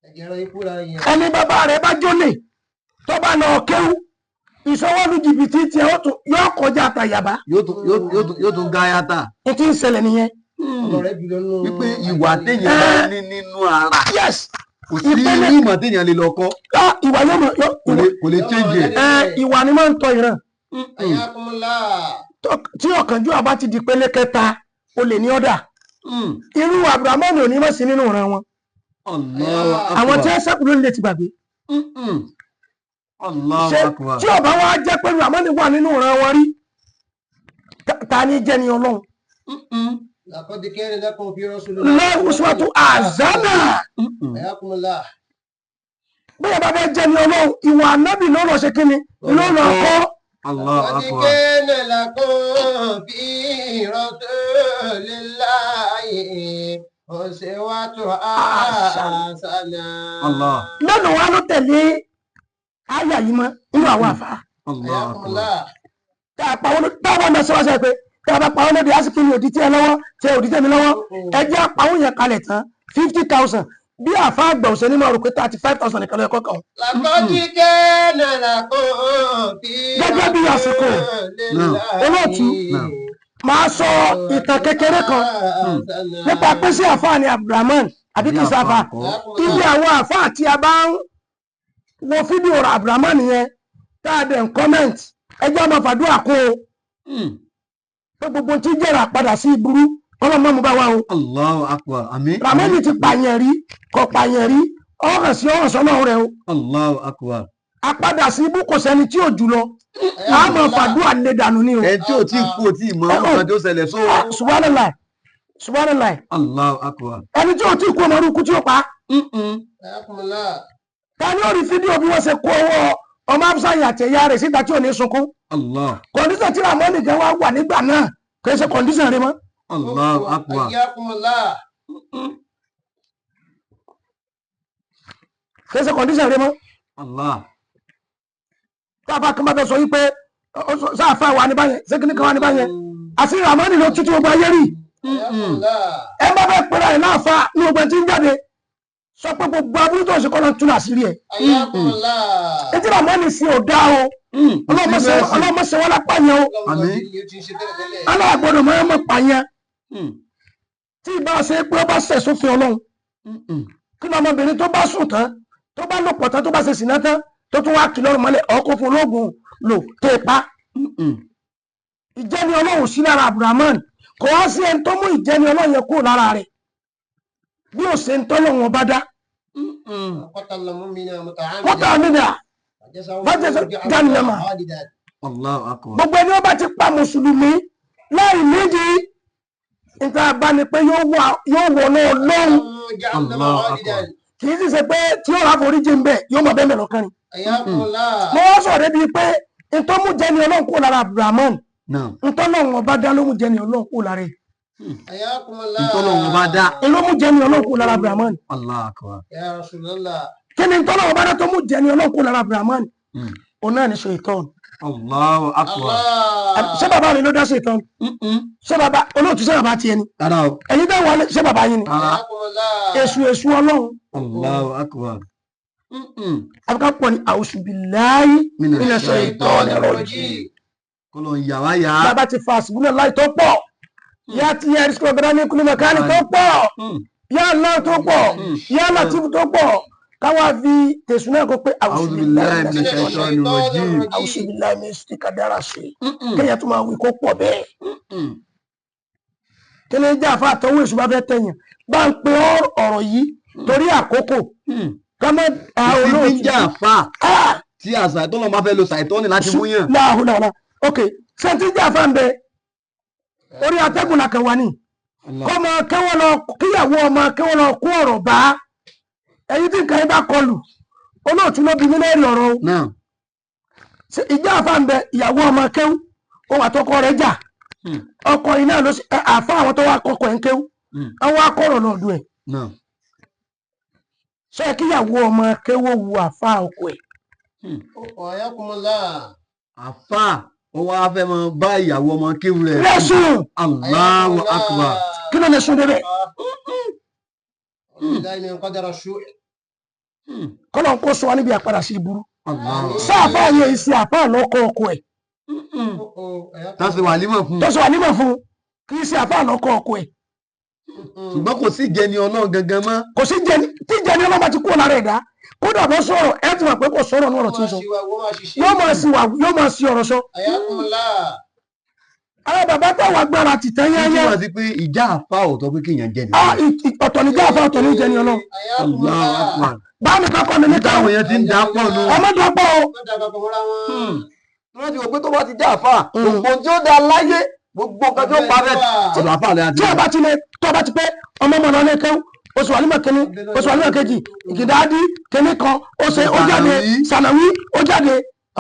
Ẹ̀jẹ̀ rán ikú lára yẹn. Ẹni bàbá rẹ̀ bá jólè tó bá lọ kéwú, ìṣọwọ́lù jìbìtì tiẹ̀ ó tún yóò kọjá àtàyàbá. Yóò tún gáyàtà. Ní tí ń ṣẹlẹ̀ nìyẹn. Ọ̀rọ̀ rẹ̀ jùlọ nínú. Wípé ìwà téèyàn bá ní nínú ara, Yes. kò sí Ìpele- ìmọ̀ téèyàn lè lọ kọ́. Ah, ìwà yóò mọ̀ yóò Kò lè change ẹ̀. Ẹ ìwà ni máa ń tọ ìran. Hayyakumullah. Tí ọ̀kánjúwà bá ti di pele kẹta, o lè ní ọ̀dà. Irú Abdulrahman ò ní mọ̀ sí nínú ìran wọn. Allahu akbar. Àwọn tí wọ́n sẹ́kù ló lè ti gbàgbé. Allahu Ṣé akbar. tí ọba wa jẹ́ pé Abdulrahman wà nínú ìran wọn rí, ta ni jẹ́ ni Ọlọ́run? لقد كان لكم في رسول الله lọ́wọ́ uswatu azana. حياكم الله. Bóyá bá fẹ́ jẹ́ ni Ọlọ́run, ìwà ànábì ló lọ ṣe kíni, ló lọ kọ́. Allahu لقد akbar. كان لكم في رسول الله أسوة حسنة. Allah. Lọ́nà wa ló tẹ̀lé àyà yìí mọ́ nínú àwọn àfa. Allahu حياكم akbar. الله. Tá a pa wọn, tá a bá ń bẹ sọ́wọ́sẹ́ pé tá a bá pa wọn lóde àsìkò ní òdì tí ẹ lọ́wọ́ tí ẹ òdì tẹ̀mí lọ́wọ́, ẹ jẹ́ àpawọ́ yẹn kalẹ̀ tán 50,000, bí àfa àgbà òṣèlú máa rò pé 35,000 nìkan ló yẹ kọ́kàn. لقد كان لكم في Gẹ́gẹ́ bí àsìkò. رسول Olóòtú. الله Máa sọ ìtàn kékeré kan nípa pé sí àfa ni Abdulrahman àbí kìí sáfà. Ibi àwọn àfa tí a bá ń wo fídíò Abdulrahman yẹn tá a dẹ̀ ń comment, ẹ jẹ́ ọmọ fàdúrà kó o pé gbogbo tí jẹ́ra padà sí ìburú kọ́lọ́ mọ́ mu bá wa o. Allahu akbar. Àmín. Ramoni ti pààyàn rí, kò pààyàn rí, ọ̀hàn sí ọ̀hàn sọ́nà rẹ o. Allahu akbar. Apadà sí ibú kò sẹ́ni tí ò jù lọ, a máa fàdúrà lè dànù ni o. Ẹni tí ò tí kú ò tí mọ nǹkan tó ṣẹlẹ̀ só. Ah, subhanallah, subhanallah. Allahu akbar. Ẹni tí ò tí kú ọmọ orúkú tí ó pa. حياكم الله. Ta ni ó rí fídíò bí wọ́n ṣe kó owó ọmọ abúsáyìn àtẹ̀yà rẹ̀ síta tí ò ní sunkún? Allah. Condition tí Ramoni gan wá wà nígbà náà kò ṣe condition rẹ mọ́. Allahu akbar. حياكم الله. Kò ṣe condition rẹ mọ́. Allah. Tá a bá kí n bá fẹ́ sọ yí pé sáàfà wà ní báyẹn, ṣé kíní kan wà ní báyẹn, àti Ramoni ló tútù gbogbo ayé rí. حياكم الله. Ẹ bá fẹ́ pera ẹ̀ náà fa ní ogun tí ń jáde sọ pé gbogbo aburú tó ń ṣe kọ́ ló ń tún àṣírí ẹ̀. حياكم الله. Etí Ramoni sí ò dá o, ọlọ́mọṣẹ́ wọn lápá yẹn o. Àmín. Aláàgbọ̀dọ̀ mọ́ ẹ mọ́ pa yẹn tí ìbá ṣe pé ó bá ṣẹ̀ sófin Ọlọ́run, kí ni ọmọbìnrin tó bá sùn tán, tó bá lò pọ̀ tán, tó bá ṣe sìnà tán, tó tún wá kí lọ́rùn mọ́lẹ̀ ọkọ̀ fún ológun lò tó pa? Ìjẹni Ọlọ́run sí lára Abdulrahman, kò wá sí ẹni tó mú ìjẹni Ọlọ́run yẹn kúrò lára rẹ̀ bí ó ṣe ń tọ́lọ́run ọba dá. قتل مؤمنا متعمدا Kótà mídà فجزاؤه فجزاؤه جهنم. خالدا. Allahu akbar. Gbogbo ẹni ó bá ti pa mùsùlùmí láì nídìí níta bá ní pé yóò wọ náà lọ́run. جهنم الله خالدا. أكبر. Kì í sì ṣe pé tí ó rà foríjì ń bẹ yóò mọ bẹ́ẹ̀ mẹ́lọ kan ni. حياكم الله. Mo wá sọ̀rọ̀ débi pé ntọ́ mú jẹ́ni Ọlọ́run kúrò lára Abdulrahman, Naam. ntọ́ náà wọn bá dá ló mú jẹ́ni Ọlọ́run kúrò lára ẹ̀. حياكم الله. Ntọ́lọ́run bá dá. Ló mú jẹ́ni Ọlọ́run kúrò lára Abdulrahman. Allahu akbar. يا رسول الله. Kí ni ntọ́ náà wọn bá dá tó mú jẹ́ni Ọlọ́run kúrò lára Abdulrahman? Òun náà ní ṣèitán. Allahu akbar. الله. Ṣé bàbá rẹ ló dá ṣèitán? Ṣé bàbá olóòtú, ṣé bàbá tiẹ̀ ni? Rárá o. Ẹ̀yin bẹ́ẹ̀ wọlé, ṣé bàbá yín ni? Rárá. حياكم الله. Èṣù, èṣù Ọlọ́run. Allahu akbar. Àfikà pọ̀ ní a'udhu billahi Minash minash shaitani rajim. Kọ́lọ̀ ń yà wá yà. Bàbá ti fa àsìkò láì tó pọ̀ yá ti yẹ ẹ̀rísìkò ọ̀gá ní kúlùmọ̀ káàní tó pọ̀, yá Allah tó pọ̀, yá Latif tó pọ̀, káwá fi tẹ̀sùn náà kó pé A'udhu billahi minash shaitani rajim. A'udhu billahi minash kàdára ṣe kéèyàn tó máa wí kó pọ̀ bẹ́ẹ̀. Kí ni jẹ́ àfa àtọwọ́ èṣù bá fẹ́ tẹ̀yàn bá ń pe ọ̀rọ̀ yìí torí àkókò ká má Ìsìn tí ń olóòtú jà fà tí àṣà ìtọ́lọ́ máa fẹ́ lo ṣàìtọ́ni láti mú yàn. Láhùn náà, ok, ṣé tí ń jẹ́ àfa ń bẹ orí atẹ́gùn la kàn wá ní kọ́mọ kẹ́wọ́n lọ kíyàwó ọmọ kẹ́wọ́n lọ kó ọ̀rọ̀ bá ẹ̀yin tí nǹkan yẹn bá kọlù, olóòtú ló bí mí lẹ́rìí ọ̀rọ̀ o. Náà. Ṣé ìjà àfa ń bẹ ìyàwó ọmọ kéwú ohun àtọkọ rẹ̀ jà, ọkọ iná ló ṣe àfa àwọn tó wá kọkọ ẹ̀ ń kéwú, àwọn akọ̀rọ̀ lọ́dún ẹ̀. Náà. Ṣé kíyàwó ọmọ kéwú wu àfa ọkọ ẹ̀? حياكم الله. Àfà ó wá fẹ́ mọ bá ìyàwó ọmọ kéwú rẹ̀. Lẹ́sùn. Allahu akbar. Kí ló lè sún débẹ̀? بالله من قدر السوء. Kọ́lọ̀ ń kó sọ wá níbi àpadà sí ìburú. Allahu. Sáàfà yẹ ìsìn àfa lọ́kọ ọkọ ẹ̀ Tá a ṣe wàlímọ̀ fún un. tó sọ wà nímọ̀ fún un, kì í ṣe àfa lọ́kọ ọkọ ẹ̀. Ṣùgbọ́n kò sí ìjẹni Ọlọ́run gangan mọ́. Kò sí jẹni tí jẹni ọlọ́mọ ti kúrò lára ẹ̀dá, kódà bó sọ̀rọ̀ ẹ̀ ti mọ̀ pé kò sọ̀rọ̀ ní ọ̀rọ̀ tí ń sọ, yóò máa sì wà, yóò máa sì ọ̀rọ̀ sọ. حياكم الله. Àwọn bàbá táwọn agbára ti tẹ́ Ó yẹ́yẹ́. túmọ̀ sí pé ìjà àfà ò tọ́ pé kéèyàn jẹ Ah, nìyẹn. ọ̀tọ̀ ní jáfa, ọ̀tọ̀ ní jẹni Ọlọ́run. حياكم Allahu الله. akbar. Báwo ká kọ́ mi ní Táwọn káwọn èèyàn ti ń dà pọ̀ nù. ọmọdé ọ̀pọ̀ o. Má dàgbà pọ̀ mọ́ra wọn. Wọ́n ti wò pé tó bá ti já àfà, gbogbo tí ó da láyé Gbogbo nǹkan tó perfect, ọ̀dọ̀ àfáà lẹ́yìn. Tí a bá ti lè tó a bá ti pé ọmọ ọmọ lọ ní kéwú, oṣù àlùmọ̀ kínní, oṣù àlùmọ̀ kejì, ìgìdáàdì kínní kan, ó ṣe, ó jáde. Sànàwí. Sànàwí, ó jáde.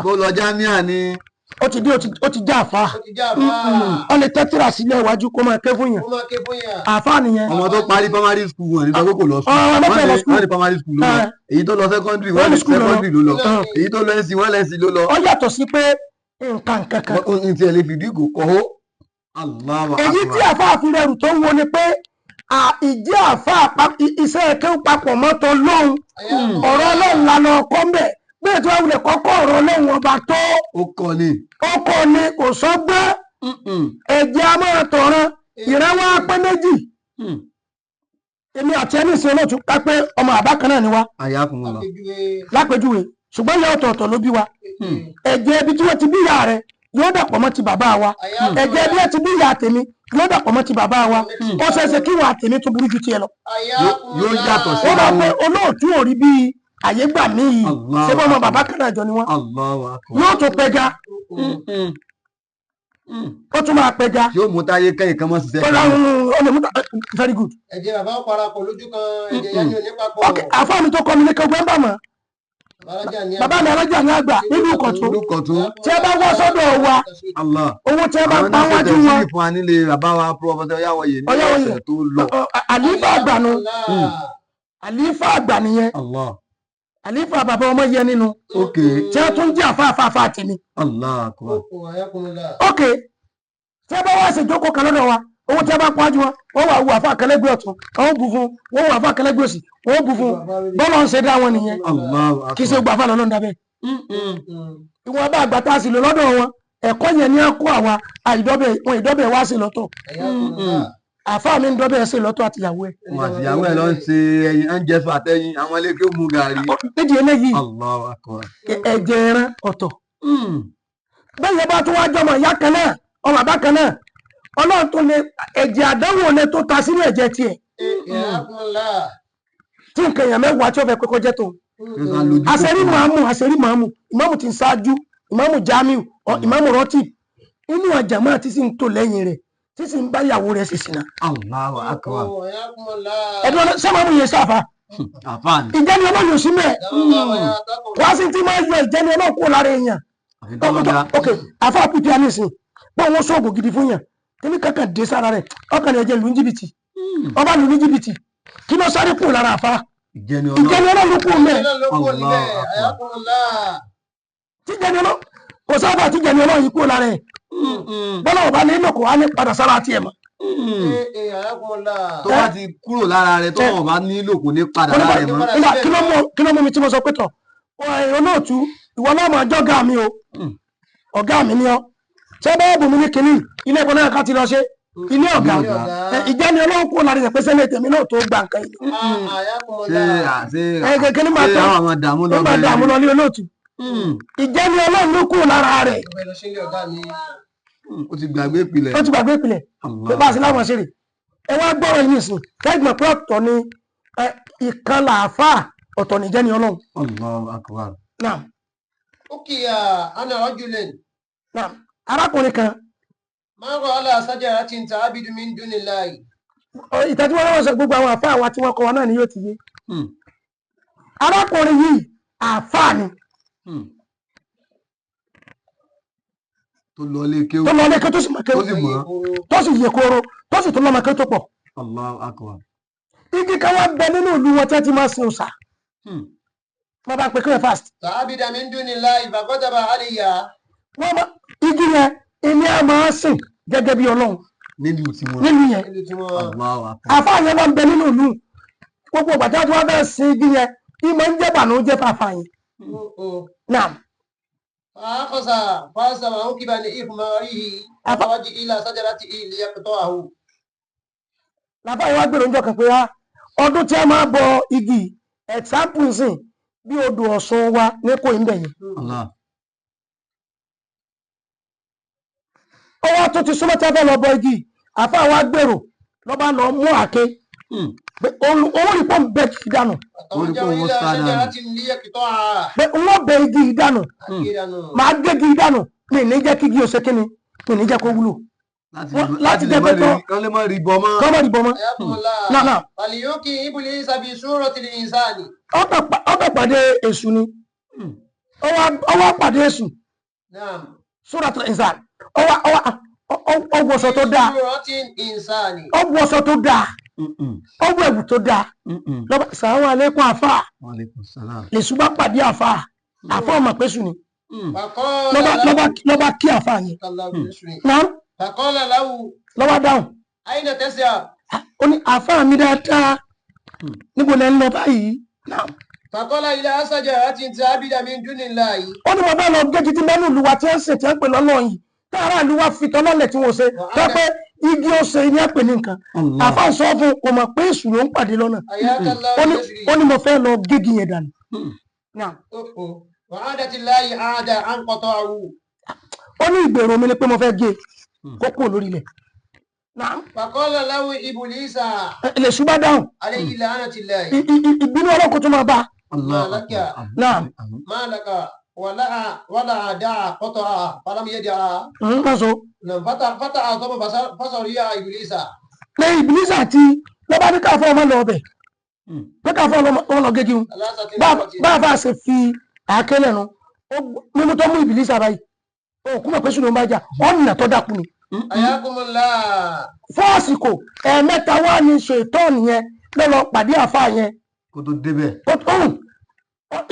Bó lọ jámíà ni. Ó ti dé, ó ti já àfa. Ó ti já àfáà. Ó lè tẹ́tìrà sílẹ̀ iwájú kó máa ké fún yàn. Ó máa ké fún yàn. Àfa nìyẹn. Ọmọ tó parí primary school, wọn ní sọ pé kò lọ school. Ọmọ tó lọ school. Wọ́n ní primary school ló lọ. Èyí tó lọ secondary, Wọ́n wọ́n ní ní school ló lọ. secondary ló lọ. Èyí tó lọ NC, wọ́n lẹ́sìn ló lọ. Ó yàtọ̀ sí pé nǹkan kankan. Wọ́n ti ẹ̀ lè fìdí ìgò kọ́ ó. Allahu Èyí tí Akbar. àfa àfihàn tó ń wo ni pé ìjẹ́ àfa iṣẹ́ kéwú papọ̀ mọ́tò lóhun, ọ̀rọ̀ Ọlọ́run lànà ọkọ́ mbẹ̀ bẹ́ẹ̀ tí wọ́n wulẹ̀ kọ́kọ́ ọ̀rọ̀ Ọlọ́run ọba tó. Ó kọ́ ni. Ó kọ́ ni, kò sọ́gbẹ́. Ẹ̀jẹ̀ a máa tọ̀ràn ìran wa pé méjì. Èmi àti ẹni ìsìn olóòtú ká pé ọmọ àbá kan náà ni wa. Ayakumullah. Àpèjúwe. Lápèjúwe, ṣùgbọ́n ìyá ọ̀tọ̀ọ̀tọ̀ ló bí wa. Ẹ̀jẹ̀ ibi tí wọ́n ti bí ìyá rẹ̀ yóò dàpọ̀ mọ́ ti bàbá wa. Ẹ̀jẹ̀ ibi tí bí ìyá tèmi yóò dàpọ̀ mọ́ ti bàbá wa. Ó ṣeéṣe kí wà tèmi tó burú ju tiẹ̀ lọ. Yóò yàtọ̀ sí Ó máa pé olóòtú ò rí bíi àyè gbà mí yìí. Allah. Ṣé bọ́mọ bàbá kan náà jọ ni wọ́n. Allahu Akbar. Yóò tún pẹja, ó tún máa pẹja. Yóò mú táyé kẹ́yìn kan mọ́ ṣiṣẹ́ Ó kan. ra ó lè mú very good. Ẹ̀jẹ̀ bàbá ó parapọ̀ lójú kan, ẹ̀jẹ̀ ìyá ni ò ní papọ̀. Ok, àfáà mi tó kọ́ mi ní kẹgbẹ́ ń bà mọ́. Bàbá Bàbá mi alájà ní àgbà nílùú Ìkọ̀tún. Olùkọ̀tún. Tí ẹ bá wá sọ́dọ̀ wa, Allah. owó tí ẹ bá Àwọn pa náà ṣe wájú wọn. tẹ̀síìrì fún wa nílé bàbá wa Professor Ọ̀yáwọyè ní Ọ̀yáwọyè. ọ̀sẹ̀ tó lọ. Àlífà àgbà nu, àlífà àgbà nìyẹn. Allah. Àlífà bàbá ọmọ yẹ nínú tí ẹ tún jẹ́ àfa àfa àfa tèmi. Allah akbar. Ok, tí ẹ bá wá ṣe ìjókòó kan lọ́dọ̀ wa, owó tí ẹ bá pa wájú wọn, wọ́n wà wù àfa kẹlẹ́gbẹ́ ọ̀tún, wọ́n bù fún wọ́n, wù àfa kẹlẹ́gbẹ́ òsì, wọ́n bù fún. Bọ́lá ń ṣe dá wọn nìyẹn. Allahu Kì í ṣe akbar. gbà fà lọ́nà dábẹ́. Ìwọ̀n bá àgbà tá a sì lò lọ́dọ̀ wọn, ẹ̀kọ́ yẹn ní á kó àwa àìdọ́bẹ̀ wọn, ìdọ́bẹ̀ wá sí lọ́tọ̀. Àfa mi ń dọ́bẹ̀ sí lọ́tọ̀ àtìyàwó ẹ̀. Wọn àtìyàwó ẹ̀ lọ ń ṣe ẹyin, ń jẹ fún àtẹyin, àwọn ilé kí ó mu gàrí. Nídìí eléyìí, Allahu akbar. ẹ̀jẹ̀ ẹran ọ̀tọ̀. Bẹ́ẹ̀ yẹn bá tún wá jọmọ ìyá kan náà, ọmọ bàbá kan náà, Ọlọ́run tó lè ẹ̀jẹ̀ àdánwò lè tó ta sínú ẹ̀jẹ̀ tiẹ̀ tí nǹkan èèyàn mẹ́wàá tí ó fẹ́ pé kó jẹ́ tó. Àṣẹrí màámù, àṣẹrí màámù, ìmáàmù ti ń ṣáájú, ìmáàmù Jamiu, ìmáàmù rọtì inú àjàmọ́ tí sì ń tò lẹ́yìn rẹ̀, tí sì ń bá ìyàwó rẹ̀ sì sìnà. Allahu akbar. Ẹ̀dùn ọ̀nà sẹ́mọ̀mù yẹn sáfà. Àfáàní. Ìjẹni Ọlọ́run yóò sí mẹ́ wá sí tí máa yọ ìjẹni Ọlọ́run kúrò lára èèyàn. Àfi tọ́lọ́ dá. Ok, àfa pípí àníṣin bọ́n wọn sóògùn gidi fún yàn, kíní kankan dé sára rẹ̀, ọkàn rẹ̀ jẹ́ lù ní jìbìtì, ọba lù ní jìbìtì, kí ló sáré kúrò lára àfa? Ìjẹni Ìjẹni Ọlọ́run. Ọlọ́run kúrò mẹ́. Tíjẹni Ọlọ́run kò sábà, tíjẹni Ọlọ́run yìí kúrò lára ẹ̀, bọ́lá ọba ní ìlòkò á ní padà sára tiẹ̀ mọ́. Tó bá ti kúrò lára rẹ̀, tó wọn bá nílò, kò ní padà lára ẹ̀ mọ́. Nígbà kí ló mú mi tí mo sọ pé tọ̀ olóòtú, ìwọ náà máa jọ́gà mi o, ọ̀gá mi ni ọ́, ṣé bẹ́ẹ̀ bùnmi ní kinní ilé ìbọn náà ká ti lọ ṣe ilé ọ̀gá. Ilé ọ̀gá. Ìjẹni Ọlọ́run kúrò lára rẹ̀ pé sẹ́lẹ̀ tèmi náà tó gba nǹkan yìí. Ṣé ṣé Ẹ kékeré máa ṣé tọ́ àwọn ọmọ dààmú lọ ó máa dààmú lọ ní olóòtú. Ìjẹni Ọlọ́run ló kúrò lára rẹ̀. Ó ti gbàgbé ìpìlẹ̀. Ó ti gbàgbé ìpìlẹ̀ pé bá a ṣe láwọn ṣe rè. Ẹ wá gbọ́rọ̀ yìí nìsín kẹ́gbọ̀n pé ọ̀tọ̀ ni ìkan làáfà, ọ̀tọ̀ ní ìjẹni Ọlọ́run. Allahu akbar. Náà. Ukiya ana rajulin. Náà, arákùnrin kan. Mara ala sajaratin ta'abidu min dunillahi. Ìtẹ́jú wọn wọ́n sọ gbogbo àwọn àfáà wa tí wọ́n kọ́ wa náà ni yóò ti yé. Arákùnrin yìí àfáà ni. Tó lọ ilé kéwú. Tó lọ ilé kéwú, tó sì mọ̀ kéwú. Tó sì mọ̀. Tó sì yè kooro, tó sì tún lọ́mọ kéwú tó pọ̀. Allahu akbar. Igi kan wá bẹ nínú ìlú wọn tí wọ́n ti máa sin òòṣà. Wọ́n bá pe kéwú fast. Ta'abida min dunillahi faqadaba alayya. Wọ́n máa igi yẹn ilé a máa sìn gẹ́gẹ́ bí Ọlọ́run. Nílùú tiwọn. Nílùú yẹn. Nílùú tiwọn. Allahu akbar. Àfáà yẹn wá ń bẹ nínú ìlú, gbogbo ìgbà tí wọ́n fẹ́ sin igi yẹn, ìmọ̀ ń jẹ́ bànújẹ́ fàáfàá yẹn. Náà. فأخذ فاس وعقب لإثماره وتوجه إلى شجرته ليقطعه. Làbá yìí wá gbèrò ń jọ kan pé á ọdún tí a máa bọ igi, example sìn bí odò Ọ̀ṣun wa ní kò ń bẹ̀ yẹn. Allah. Ọwọ́ tó ti súnmọ́ tí a fẹ́ lọ bọ igi, àfa wa gbèrò lọ́ba lọ mú àáké pé owó rí pọ́n bẹ igi dànù. Orí فتوجه kó wọ́n إلى sá dànù. شجرة ليقطعها. Pé wọ́n bẹ igi yìí dànù, màá gé igi yìí dànù, mi ní jẹ́ kí igi ó ṣe kíni, mi ní jẹ́ kó wúlò. Láti Wọ́n- láti láti lè jẹ́ má pé rí kọ́- kán lè má rí bọ́ mọ́. Kọ́ mọ́ ìbọn mọ́. حياكم الله. Náà náà. فليوقي إبليس بصورة الإنسان. Ó kàn pàdé èṣù ni. Ó wá pàdé èṣù. نعم. Suratul Insan. Ó wọṣọ tó dáa. بصورة الإنسان. Ó wọṣọ tó dáa. Ó wọ ẹ̀wù tó dáa. Lọ́ba sàwọn alẹ́kùn àfà. Wa alaikum salam. Lèṣù bá pàdé àfà. Àfà ọmọ pẹ̀sù ni. فقال Lọ́ba له lọ́ba lọ́ba kí àfà yẹn. الله بالعسر. Náà فقال له lọ́ba dáhùn. أين تذهب؟ Ó ní àfà mi dáadáa. Níbo lẹ ń lọ báyìí? Náà. فقال إلى شجرة تعبد من دون الله. Ó ní mo bá lọ gé títí mẹ́nu ìlú wa tí wọ́n ń sìn tí wọ́n ń pè lọ́lọ́ yìí, tára ìlú wa fi tọ́lọ́lẹ̀ tí wọ́n ṣe tó pé igi ó ṣe ní àpè ní nǹkan. Allah. Àfa sọ fún kò mọ̀ pé èṣù ló ń pàdé lọ́nà. حياك الله Ó ní بالعسر. ó ní mo fẹ́ lọ gégi yẹn dànù. Náà. أوه. وعادة الله عاد أن قطعه. Ó ní ìgbèrò mi ni pé mo fẹ́ gé e kó kúrò lórí ilẹ̀. Náà. فقال له إبليس Lè ṣùgbọ́n dáhùn. عليه لعنة الله. Ìbínú ọlọ́kùn tó máa bá. Allah. ما لك. Náà. ما لك ولا ولا دعا قطع فلم يدع. Má sọ. نعم، فتح فتح ثم فصريع إبليس. Pé ìbílísà àti lọ́ba ní káfọ́ ọmọ lọ ọbẹ̀ pé káfọ́ ọmọ lọ gégi wọn. ثلاثة Bá مرات. bá a bá ṣe fi àáké lẹ́nu mímú tó mú ìbílísà báyìí, òkú mọ̀ pé sùn ló ń bá jà ọ̀nà tó dákú ni. حياكم الله. Fún àsìkò ẹ̀ẹ̀mẹ́ta wá ní ṣètọ́ọ̀nù yẹn lọ́lọ́ pàdé àfa yẹn. Kó tó débẹ̀. Ó tóhùn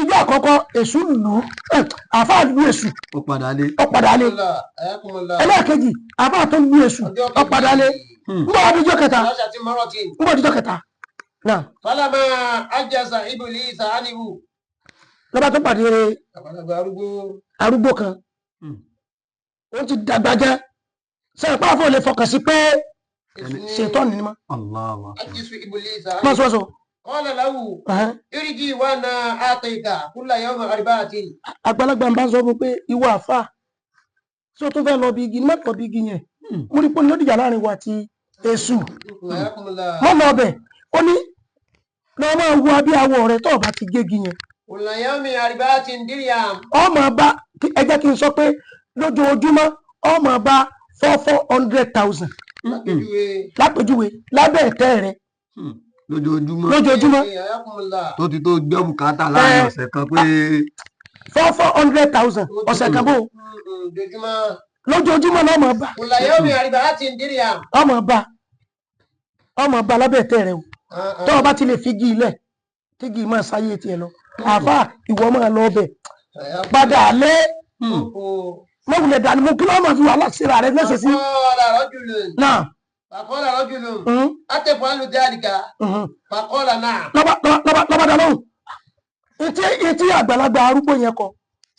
ìjọ àkọ́kọ́ èṣù lù ú, àfa lu èṣù. Ó padà lé. Ó padà lé. الله، حياكم الله. Ẹlẹ́ẹ̀kejì, àfa tó lu èṣù, ó padà lé. Ńgbà wà díjọ́ kẹta. ثلاثة مرات. Ńgbà díjọ́ kẹta náà. فلما عجز إبليس عنه. Lọ́ba tó pàdé àgbàlagbà arúgbó. Arúgbó kan. Ó ti dàgbà jẹ́ sẹ́yìn pàfọ́ lè fọkàn sí pé ṣètọ́ọ̀nù ni mọ́. Allahu akbar. عجز إبليس Mọ́ عنه. sọ́ sọ. قال له ارجي وانا اعطيك كل يوم أربعة. Àgbàlagbà ń bá sọ fún pé ìwọ àfà tí o tún fẹ́ lọ bí igi, má lọ bí igi yẹn. Mo rí pé ní ó dìjà láàrin wa àti èṣù. حياكم الله. Mọ́ lọ ọbẹ̀. Ó ní lọ́ọ́ máa wo abí awọ rẹ tó o bá ti gégi yẹn. كل يوم أربعة درهم. Ọ máa bá, ẹ jẹ́ kí n sọ pé lójoojúmọ́ ọ máa bá 400,000 lápèjúwe. Lápèjúwe lábẹ́ ẹ̀tẹ́ rẹ. Lójoojúmọ́. Lójoojúmọ́. حياكم الله. Tó ti tó gbọ́ bùkátà láàrin ọ̀sẹ̀ kan pé 400,000 ọ̀sẹ̀ kan bó. Lójoojúmọ́. Lójoojúmọ́ lọ́ máa bá. كل يوم أربعة درهم. Ọ máa bá, ọ máa bá lábẹ́ ẹ̀tẹ́ rẹ o. Tọ́ ọ bá ti lè fi igi ilẹ̀ tí igi máa sáyé tiẹ̀ lọ, àáfà ìwọ máa lọ ọbẹ̀ padà lé mọ̀wulẹ̀ dànù mú kí ló máa fi wàhálà síra rẹ lẹ́sẹ̀ sí. فقال رجل Náà. فقال رجل أتفعل ذلك؟ فقال نعم. Lọ́ba dá lóhùn etí etí àgbàlagbà arúgbó yẹn kọ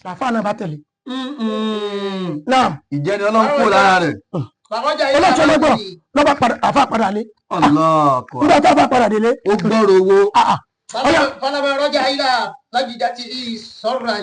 làáfà náà bá tẹ̀lé. Náà. Ìjẹni Ọlọ́run kúrò lára rẹ̀. فرجع إلى Olóòtú ọlọ́gbọ̀n. منزله. Lọ́ba padà, àáfà padà lé. Allahu akbar. Nígbà tó àáfà padà délé. Ó gbọ́rọ̀ owó. Ah, ah. فلما رجع إلى لجدته سرا.